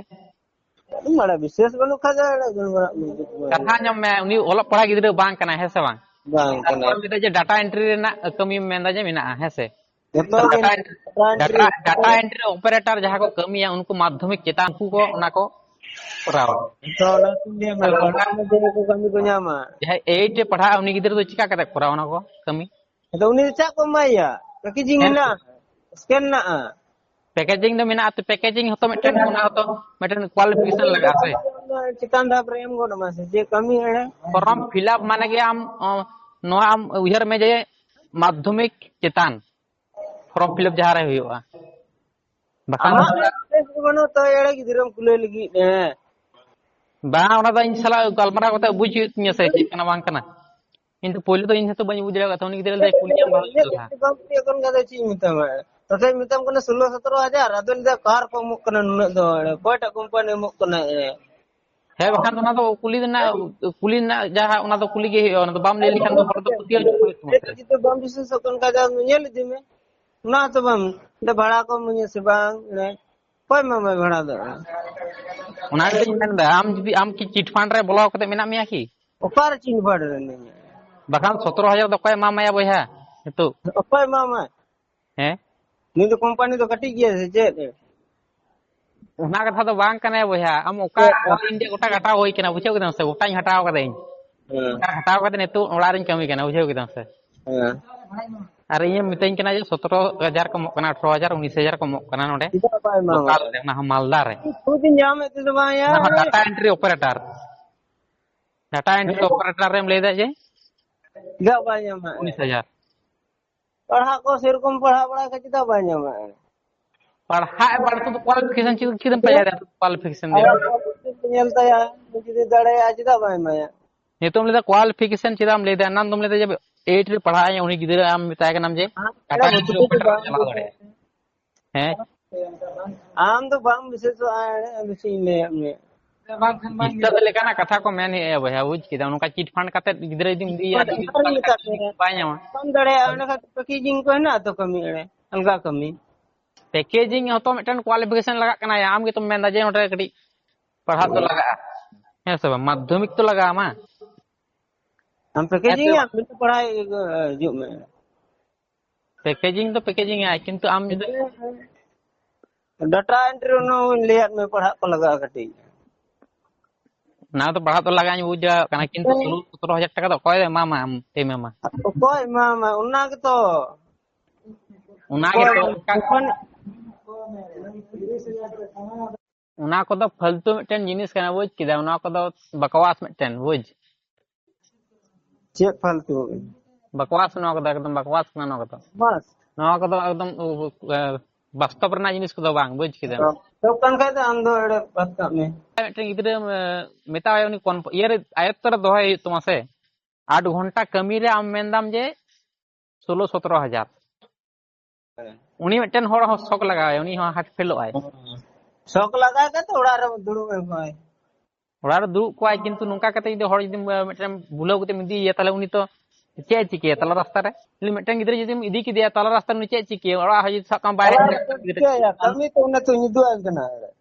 ᱢᱟᱱᱮ ᱵᱤᱥᱮᱥ ᱵᱟᱹᱱᱩᱜ ᱠᱷᱟᱡ ᱫᱚ ᱮᱲᱮ ᱜᱟᱹᱲ ᱵᱟᱲᱟᱜ ᱢᱮ᱾ ᱠᱟᱛᱷᱟ ᱟᱸᱡᱚᱢ ᱢᱮ, ᱩᱱᱤ ᱚᱞᱚᱜ ᱯᱟᱲᱦᱟᱜ ᱜᱤᱫᱽᱨᱟᱹ ᱵᱟᱝ ᱠᱟᱱᱟᱭ, ᱦᱮᱸ ᱥᱮ ᱵᱟᱝ? ᱵᱟᱝ ᱠᱟᱱᱟᱭ᱾ ᱛᱟᱨᱯᱚᱨ ᱞᱟᱹᱭᱫᱟ ᱡᱮ data entry ᱨᱮᱱᱟᱜ ᱠᱟᱹᱢᱤᱢ ᱢᱮᱱᱫᱟ ᱡᱮ ᱢᱮᱱᱟᱜᱼᱟ, ᱦᱮᱸ ᱥᱮ? ᱡᱚᱛᱚ ᱜᱮ data ent-, data entry ᱫᱟᱴᱟ, data entry operator ᱡᱟᱦᱟᱸ ᱠᱚ ᱠᱟᱹᱢᱤᱭᱟ, ᱩᱱᱠᱩ ᱢᱟᱫᱽᱫᱷᱚᱢᱤᱠ ᱪᱮᱛᱟᱱ, ᱩᱱᱠᱩ ᱠᱚ ᱚᱱᱟ ᱠᱚ ᱠᱚᱨᱟᱣᱟ᱾ ᱛᱚ ᱚᱱᱟ ᱠᱚ ᱞᱟᱹᱭᱟ ᱢᱟ, ᱯᱟᱲᱦᱟᱣ ᱢᱟ ᱡᱮ ᱠᱚ ᱠᱟᱹᱢᱤ ᱠᱚ ᱧᱟᱢᱟ᱾ ᱡᱟᱦᱟᱸᱭ ᱮᱭᱤᱴ ᱨᱮ ᱯᱟᱲᱦᱟᱜᱼᱟ, ᱩᱱᱤ ᱜᱤᱫᱽᱨᱟᱹ ᱫᱚ ᱪᱤᱠᱟ ᱠᱟᱛᱮ ᱠᱚᱨᱟᱣᱟ ᱚᱱᱟ ᱠᱚ ᱠᱟᱹᱢᱤ? ᱟᱫᱚ ᱩᱱᱤ ᱫᱚ ᱪᱟᱜ ᱠᱚ ᱮᱢᱟᱭᱟ? ᱯᱮᱠᱮᱡᱤᱝ ᱦᱮᱸ᱾ ᱢᱮᱱᱟᱜᱼᱟ, ᱥᱠᱮᱱ ᱢᱮᱱᱟᱜᱼᱟ᱾ ᱯᱮᱠᱮᱡᱤᱝ ᱫᱚ ᱢᱮᱱᱟᱜᱼᱟ, ᱛᱚ ᱯᱮᱠᱮᱡᱤᱝ ᱦᱚᱸᱛᱚ ᱢᱤᱫᱴᱮᱱ, ᱚᱱᱟ ᱦᱚᱸᱛᱚ ᱢᱤᱫᱴᱮᱱ ᱠᱣᱟᱞᱤᱯᱷᱤᱠᱮᱥᱚᱱ ᱞᱟᱜᱟᱜᱼᱟ ᱥᱮ᱾ ᱪᱮᱛᱟᱱ ᱫᱷᱟᱯ ᱨᱮ ᱮᱢ ᱜᱚᱫ ᱟᱢᱟ ᱥᱮ ᱪᱮᱫ ᱠᱟᱹᱢᱤ ᱮᱲᱮ? ᱯᱷᱚᱨᱚᱢ ᱯᱷᱤᱞᱟᱯ ᱢᱟᱱᱮ ᱜᱮ ᱟᱢ, ᱚ, ᱱᱚᱣᱟ ᱟᱢ ᱩᱭᱦᱟᱹᱨ ᱢᱮ ᱡᱮ ᱢᱟᱫᱽᱫᱷᱚᱢᱤᱠ ᱪᱮᱛᱟᱱ ᱯᱷᱚᱨᱚᱢ ᱯᱷᱤᱞᱟᱯ ᱡᱟᱦᱟᱸ ᱨᱮ ᱦᱩᱭᱩᱜᱼᱟ, ᱵᱟᱠᱷᱟᱱ ᱟᱢᱟᱜ ᱫᱚ ᱵᱮᱥ ᱫᱚ ᱵᱟᱹᱱᱩᱜ ᱛᱚ ᱮᱲᱮ ᱜᱤᱫᱽᱨᱟᱹᱢ ᱠᱩᱞᱟᱹᱭ ᱞᱟᱹᱜᱤᱫ ᱦᱮᱸ᱾ ᱵᱟᱝ, ᱚᱱᱟ ᱫᱚ ᱤᱧ ᱥᱟᱞᱟᱜ ᱜᱟᱞᱢᱟᱨᱟᱣ ᱠᱟᱛᱮ ᱵᱩᱡᱽ ᱦᱩᱭᱩᱜ ᱛᱤᱧᱟᱹ ᱥᱮ ᱪᱮᱫ ᱠᱟᱱᱟ ᱵᱟᱝ ᱠᱟᱱᱟ᱾ ᱤᱧ ᱫᱚ ᱯᱳᱭᱞᱳ ᱫᱚ ᱤᱧ ᱦᱚᱸᱛᱚ ᱵᱟᱹᱧ ᱵᱩᱡᱽ ᱫᱟᱲᱮᱭᱟᱜ ᱠᱟᱱ ᱛᱟᱦᱮᱸ, ᱩᱱᱤ ᱜᱤᱫᱽᱨᱟᱹ ᱞᱟᱹᱭ ᱫᱟᱭ ᱠᱩᱞᱤᱭᱟᱢ ᱵᱟᱝ ᱦᱩᱭᱩᱜ ᱫᱚ ᱦᱟᱸᱜ᱾ ᱵᱟᱢ ᱠᱩᱞᱤᱭᱮ ᱠᱟᱱ ᱠᱷᱟᱡ ᱫᱚ ᱪᱮᱫ ᱤᱧ ᱢᱮᱛᱟᱢᱟ? ᱛᱟᱛᱮᱧ ᱢᱮᱛᱟᱢ ᱠᱟᱱᱟ ᱥᱳᱞᱳ ᱥᱚᱛᱨᱚ ᱦᱟᱡᱟᱨ, ᱟᱫᱚ ᱞᱟᱹᱭ ᱫᱟ ᱚᱠᱟ ᱨᱮᱠᱚ ᱮᱢᱚᱜ ᱠᱟᱱᱟ ᱱᱩᱱᱟᱹᱜ ᱫᱚ, ᱚᱠᱚᱭᱴᱟᱜ ᱠᱳᱢᱯᱟᱱᱤ ᱮᱢᱚᱜ ᱠᱟᱱᱟ? ᱦᱮᱸ, ᱵᱟᱠᱷᱟᱱ ᱫᱚ ᱚᱱᱟ ᱫᱚ ᱠᱩᱞᱤ ᱨᱮᱱᱟᱜ, ᱠᱩᱞᱤ ᱨᱮᱱᱟᱜ ᱡᱟᱦᱟᱸ, ᱚᱱᱟ ᱫᱚ ᱠᱩᱞᱤ ᱜᱮ ᱦᱩᱭᱩᱜᱼᱟ, ᱚᱱᱟ ᱫᱚ ᱵᱟᱢ ᱞᱟᱹᱭ ᱞᱮᱠᱷᱟᱱ ᱫᱚ ᱦᱚᱲ ᱫᱚ ᱯᱟᱹᱛᱭᱟᱹᱣ ᱦᱚᱪᱚ ᱠᱚ ᱦᱩᱭᱩᱜ ᱛᱟᱢᱟ ᱥᱮ᱾ ᱚᱱᱟ ᱜᱮᱛᱚᱧ ᱢᱮᱱᱫᱟ, ᱟᱢ ᱡᱩᱫᱤ, ᱟᱢ ᱠᱤ ᱪᱤᱴ ᱯᱷᱟᱱᱰ ᱨᱮ ᱵᱚᱞᱚ ᱠᱟᱛᱮ ᱢᱮᱱᱟᱜ ᱢᱮᱭᱟ ᱠᱤ? ᱚᱠᱟᱨᱮ ᱪᱤᱴ ᱯᱷᱟᱱᱰ ᱨᱮ ᱢᱮᱱᱟᱹᱧᱟ? ᱵᱟᱠᱷᱟᱱ ᱥᱚᱛᱨᱚ ᱦᱟᱡᱟᱨ ᱫᱚ ᱚᱠᱚᱭ ᱮᱢᱟᱢᱟᱭᱟ ᱵᱚᱭᱦᱟ ᱱᱤᱛᱚᱜ? ᱚᱠᱚᱭ ᱮᱢᱟᱢᱟᱭ? ᱦᱮᱸ? ᱱᱩᱭ ᱫᱚ ᱠᱳᱢᱯᱟᱱᱤ ᱫᱚ ᱠᱟᱹᱴᱤᱡ ᱜᱮᱭᱟ ᱥᱮ ᱪᱮᱫ? ᱚᱱᱟ ᱠᱟᱛᱷᱟ ᱫᱚ ᱵᱟᱝ ᱠᱟᱱᱟ ᱵᱚᱭᱦᱟ, ᱟᱢ ᱚᱠᱟ ᱪᱮᱫ? All India ᱜᱚᱴᱟ ᱜᱷᱟᱴᱟᱣ ᱦᱩᱭ ᱠᱟᱱᱟ, ᱵᱩᱡᱷᱟᱹᱣ ᱠᱮᱫᱟᱢ ᱥᱮ? ᱜᱚᱴᱟᱧ ᱦᱟᱴᱟᱣ ᱠᱟᱫᱟᱹᱧ᱾ ᱦᱮᱸ᱾ ᱜᱚᱴᱟ ᱦᱟᱴᱟᱣ ᱠᱟᱛᱮ ᱱᱤᱛᱚᱜ ᱚᱲᱟᱜ ᱨᱤᱧ ᱠᱟᱹᱢᱤ ᱠᱟᱱᱟ, ᱵᱩᱡᱷᱟᱹᱣ ᱠᱮᱫᱟᱢ ᱥᱮ? ᱦᱮᱸ᱾ ᱟᱨ ᱤᱧᱮᱢ ᱢᱤᱛᱟᱹᱧ ᱠᱟᱱᱟ ᱡᱮ ᱥᱚᱛᱨᱚ ᱦᱟᱡᱟᱨ ᱠᱚ ᱮᱢᱚᱜ ᱠᱟᱱᱟ, ᱟᱴᱷᱨᱚ ᱦᱟᱡᱟᱨ, ᱩᱱᱤᱥ ᱦᱟᱡᱟᱨ ᱠᱚ ᱮᱢᱚᱜ ᱠᱟᱱᱟ ᱱᱚᱰᱮ᱾ ᱪᱮᱫᱟᱜ ᱵᱟᱭ ᱮᱢᱟᱢᱟ? ᱞᱳᱠᱟᱞ ᱨᱮ, ᱚᱱᱟ ᱦᱚᱸ ᱢᱟᱞᱫᱟ ᱨᱮ᱾ ᱠᱷᱩᱫ ᱤᱧ ᱧᱟᱢᱮᱫ ᱛᱮᱫᱚ ᱵᱟᱝ ᱭᱟ᱾ ᱚᱱᱟ ᱦᱚᱸ data entry operator᱾ Data entry operator ᱨᱮᱢ ᱞᱟᱹᱭᱫᱟ ᱡᱮ? ᱪᱮᱫᱟᱜ ᱵᱟᱭ ᱧᱟᱢᱟ? ᱩᱱᱤᱥ ᱦᱟᱡᱟᱨ᱾ ᱯᱟᱲᱦᱟᱜ ᱠᱚ ᱥᱮᱨᱚᱠᱚᱢ ᱯᱟᱲᱦᱟᱣ ᱵᱟᱲᱟᱭ ᱠᱷᱟᱡ ᱪᱮᱫᱟᱜ ᱵᱟᱭ ᱧᱟᱢᱟ? ᱯᱟᱲᱦᱟᱜ ᱮ ᱵᱟᱲᱟᱭ ᱠᱷᱟᱱ ᱫᱚ qualification ᱪᱮᱫ, ᱪᱮᱫ ᱮᱢ ᱯᱟᱸᱡᱟᱭᱟ? Qualification ᱫᱚ ᱟᱭᱟᱜ qualification ᱧᱮᱞ ᱛᱟᱭᱟ, ᱩᱱᱤ ᱡᱩᱫᱤ ᱫᱟᱲᱮᱭᱟᱜᱼᱟ, ᱪᱮᱫᱟᱜ ᱵᱟᱭ ᱮᱢᱟᱭᱟ? ᱱᱤᱛᱚᱜ ᱮᱢ ᱞᱟᱹᱭᱫᱟ qualification ᱪᱮᱫᱟᱜ ᱮᱢ ᱞᱟᱹᱭᱫᱟ? ᱮᱱᱟᱱ ᱫᱚᱢ ᱞᱟᱹᱭᱫᱟ ᱡᱮ eight ᱨᱮ ᱯᱟᱲᱦᱟᱜ ᱟᱹᱧ, ᱩᱱᱤ ᱜᱤᱫᱽᱨᱟᱹ ᱟᱢ ᱢᱮᱛᱟᱭ ᱠᱟᱱᱟᱢ ᱡᱮ ᱟᱢ data entry operator ᱮᱢ ᱪᱟᱞᱟᱣ ᱫᱟᱲᱮᱭᱟᱜᱼᱟ᱾ ᱦᱮᱸ? ᱟᱢ ᱫᱚ ᱵᱟᱢ ᱵᱤᱥᱣᱟᱥᱚᱜᱼᱟ, ᱟᱫᱚ ᱪᱮᱫ ᱤᱧ ᱞᱟᱹᱭᱟᱫ ᱢᱮᱭᱟ? ᱵᱤᱥᱣᱟᱥ ᱞᱮᱠᱟᱱᱟᱜ ᱠᱟᱛᱷᱟ ᱠᱚ ᱢᱮᱱ ᱦᱩᱭᱩᱜᱼᱟ ᱵᱚᱭᱦᱟ, ᱵᱩᱡᱽ ᱠᱮᱫᱟ? ᱱᱚᱝᱠᱟ chit fund ᱠᱟᱛᱮ ᱜᱤᱫᱽᱨᱟᱹ ᱡᱩᱫᱤᱢ ᱤᱫᱤᱭᱟ, ᱡᱩᱫᱤ ᱚᱱᱟ ᱜᱤᱧ ᱢᱮᱛᱟᱫ ᱢᱮᱭᱟ᱾ ᱵᱟᱭ ᱧᱟᱢᱟ᱾ ᱵᱟᱢ ᱫᱟᱲᱮᱭᱟᱜᱼᱟ, ᱚᱸᱰᱮ ᱠᱷᱟᱡ packaging ᱠᱚ ᱦᱮᱱᱟᱜ ᱛᱚ ᱠᱟᱹᱢᱤ ᱮᱲᱮ, ᱟᱞᱜᱟ ᱠᱟᱹᱢᱤ᱾ Packaging ᱦᱚᱸᱛᱚ ᱢᱤᱫᱴᱮᱱ qualification ᱞᱟᱜᱟᱜ ᱠᱟᱱᱟ, ᱟᱢ ᱜᱮᱛᱚᱢ ᱢᱮᱱᱫᱟ ᱡᱮ ᱱᱚᱰᱮ ᱠᱟᱹᱴᱤᱡ ᱯᱟᱲᱦᱟᱜ ᱫᱚ ᱞᱟᱜᱟᱜᱼᱟ, ᱦᱮᱸ ᱥᱮ ᱵᱟᱝ? ᱢᱟᱫᱽᱫᱷᱚᱢᱤᱠ ᱛᱚ ᱞᱟᱜᱟᱜᱼᱟ ᱢᱟ᱾ ᱟᱢ packaging ᱦᱮᱸ ᱥᱮ ᱭᱟᱢ, ᱵᱟᱝ? ᱯᱟᱲᱦᱟᱜ ᱦᱤᱡᱩᱜ ᱢᱮ᱾ Packaging ᱫᱚ packaging ᱟᱭ, ᱠᱤᱱᱛᱩ ᱟᱢ ᱡᱩᱫᱤ data entry ᱚᱱᱟ ᱞᱟᱹᱭᱟᱫ ᱢᱮ, ᱯᱟᱲᱦᱟᱜ ᱠᱚ ᱞᱟᱜᱟᱜᱼᱟ ᱠᱟᱹᱴᱤᱡ᱾ ᱚᱱᱟ ᱫᱚ ᱯᱟᱲᱦᱟᱜ ᱫᱚ ᱞᱟᱜᱟᱜᱼᱟ, ᱤᱧ ᱵᱩᱡᱟ, ᱠᱟᱱᱟ, ᱠᱤᱱᱛᱩ ᱦᱮᱸ᱾ ᱥᱳᱞᱳ ᱥᱚᱛᱨᱚ ᱦᱟᱡᱟᱨ ᱴᱟᱠᱟ ᱫᱚ ᱚᱠᱚᱭ ᱮᱢᱟᱢᱟ ᱟᱢ, ᱮᱢᱟᱢᱟ? ᱚᱠᱚᱭ ᱮᱢᱟᱢᱟ? ᱚᱱᱟ ᱜᱮᱛᱚ᱾ ᱚᱱᱟ ᱚᱠᱚᱭ ᱜᱮᱛᱚ, ᱮᱢᱟᱢᱟ? ᱚᱱᱠᱟ ᱚᱱᱠᱟᱱ ᱚᱱᱟ ᱠᱚᱫᱚ ᱯᱷᱟᱞᱛᱩ ᱢᱤᱫᱴᱮᱱ ᱡᱤᱱᱤᱥ ᱠᱟᱱᱟ, ᱵᱩᱡᱽ ᱠᱮᱫᱟ? ᱚᱱᱟ ᱠᱚᱫᱚ ᱵᱟᱠᱣᱟᱥ ᱢᱤᱫᱴᱮᱱ, ᱵᱩᱡᱽ? ᱪᱮᱫ ᱯᱷᱟᱞᱛᱩ? ᱵᱟᱠᱣᱟᱥ, ᱱᱚᱣᱟ ᱠᱚᱫᱚ ᱮᱠᱫᱚᱢ ᱵᱟᱠᱣᱟᱥ ᱠᱟᱱᱟ, ᱱᱚᱣᱟ ᱠᱚᱫᱚ᱾ ᱵᱟᱥ᱾ ᱱᱚᱣᱟ ᱠᱚᱫᱚ ᱮᱠᱫᱚᱢ, ᱩ, ᱩ, ᱮ, ᱵᱟᱥᱛᱚᱵ ᱨᱮᱱᱟᱜ ᱡᱤᱱᱤᱥ ᱠᱚᱫᱚ ᱵᱟᱝ, ᱵᱩᱡᱽ ᱠᱮᱫᱟ? ᱛᱚ ᱠᱟᱱ ᱠᱷᱟᱡ ᱫᱚ ᱟᱢ ᱫᱚ ᱮᱲᱮ ᱵᱟᱫ ᱠᱟᱜ ᱢᱮ᱾ ᱢᱤᱫᱴᱮᱱ ᱜᱤᱫᱽᱨᱟᱹ, ᱮ, ᱢᱮᱛᱟᱣᱟᱭ, ᱩᱱᱤ ᱠᱚᱱ-, ᱤᱭᱟᱹ ᱨᱮ, ᱟᱭᱚᱛᱛᱚ ᱨᱮ ᱫᱚᱦᱚᱭ ᱦᱩᱭᱩᱜ ᱛᱟᱢᱟ ᱥᱮ᱾ ᱟᱴ ᱜᱷᱚᱱᱴᱟ ᱠᱟᱹᱢᱤ ᱨᱮ ᱟᱢ ᱢᱮᱱᱫᱟᱢ ᱡᱮ ᱥᱳᱞᱳ ᱥᱚᱛᱨᱚ ᱦᱟᱡᱟᱨ᱾ ᱦᱮᱸ᱾ ᱩᱱᱤ ᱢᱤᱫᱴᱮᱱ ᱦᱚᱲ ᱦᱚᱸ ᱥᱚᱠ ᱞᱟᱜᱟᱣᱟᱭ, ᱩᱱᱤ ᱦᱚᱸ ᱦᱟᱴ ᱯᱷᱮᱞᱚᱜ ᱟᱭ᱾ ᱥᱚᱠ ᱞᱟᱜᱟᱣ ᱠᱟᱛᱮ ᱚᱲᱟᱜ ᱨᱮ ᱫᱩᱲᱩᱵ ᱮ ᱠᱚᱭ᱾ ᱚᱲᱟᱜ ᱨᱮ ᱫᱩᱲᱩᱵ ᱠᱚᱣᱟᱭ, ᱠᱤᱱᱛᱩ ᱱᱚᱝᱠᱟ ᱠᱟᱛᱮ ᱡᱩᱫᱤ ᱦᱚᱲ ᱡᱩᱫᱤ ᱢᱤᱫᱴᱮᱱ ᱵᱩᱞᱟᱹᱣ ᱠᱟᱛᱮᱢ ᱤᱫᱤᱭᱮᱭᱟ, ᱛᱟᱦᱞᱮ ᱩᱱᱤ ᱛᱚ ᱪᱮᱫ ᱮ ᱪᱤᱠᱟᱹᱭᱟ ᱛᱟᱞᱟ ᱨᱟᱥᱛᱟ ᱨᱮ? ᱩᱱᱤ ᱢᱤᱫᱴᱮᱱ ᱜᱤᱫᱽᱨᱟ ᱡᱩᱫᱤᱢ ᱤᱫᱤ ᱠᱮᱫᱮᱭᱟ ᱛᱟᱞᱟ ᱨᱟᱥᱛᱟ ᱨᱮ, ᱩᱱᱤ ᱪᱮᱫ ᱮ ᱪᱤᱠᱟᱹᱭᱟ? ᱚᱲᱟᱜ ᱦᱚᱲ ᱡᱩᱫᱤ ᱥᱟᱵ ᱠᱟᱜ ᱢᱮ ᱵᱟᱭᱨᱮ ᱚᱲᱟᱜ ᱨᱮ ᱪᱤᱠᱟᱹᱭᱟ? ᱠᱟᱹᱢᱤ ᱛᱚ ᱩᱱᱤ ᱛᱚ ᱧᱤᱫᱟᱹ ᱟᱭ ᱠᱟᱱᱟ᱾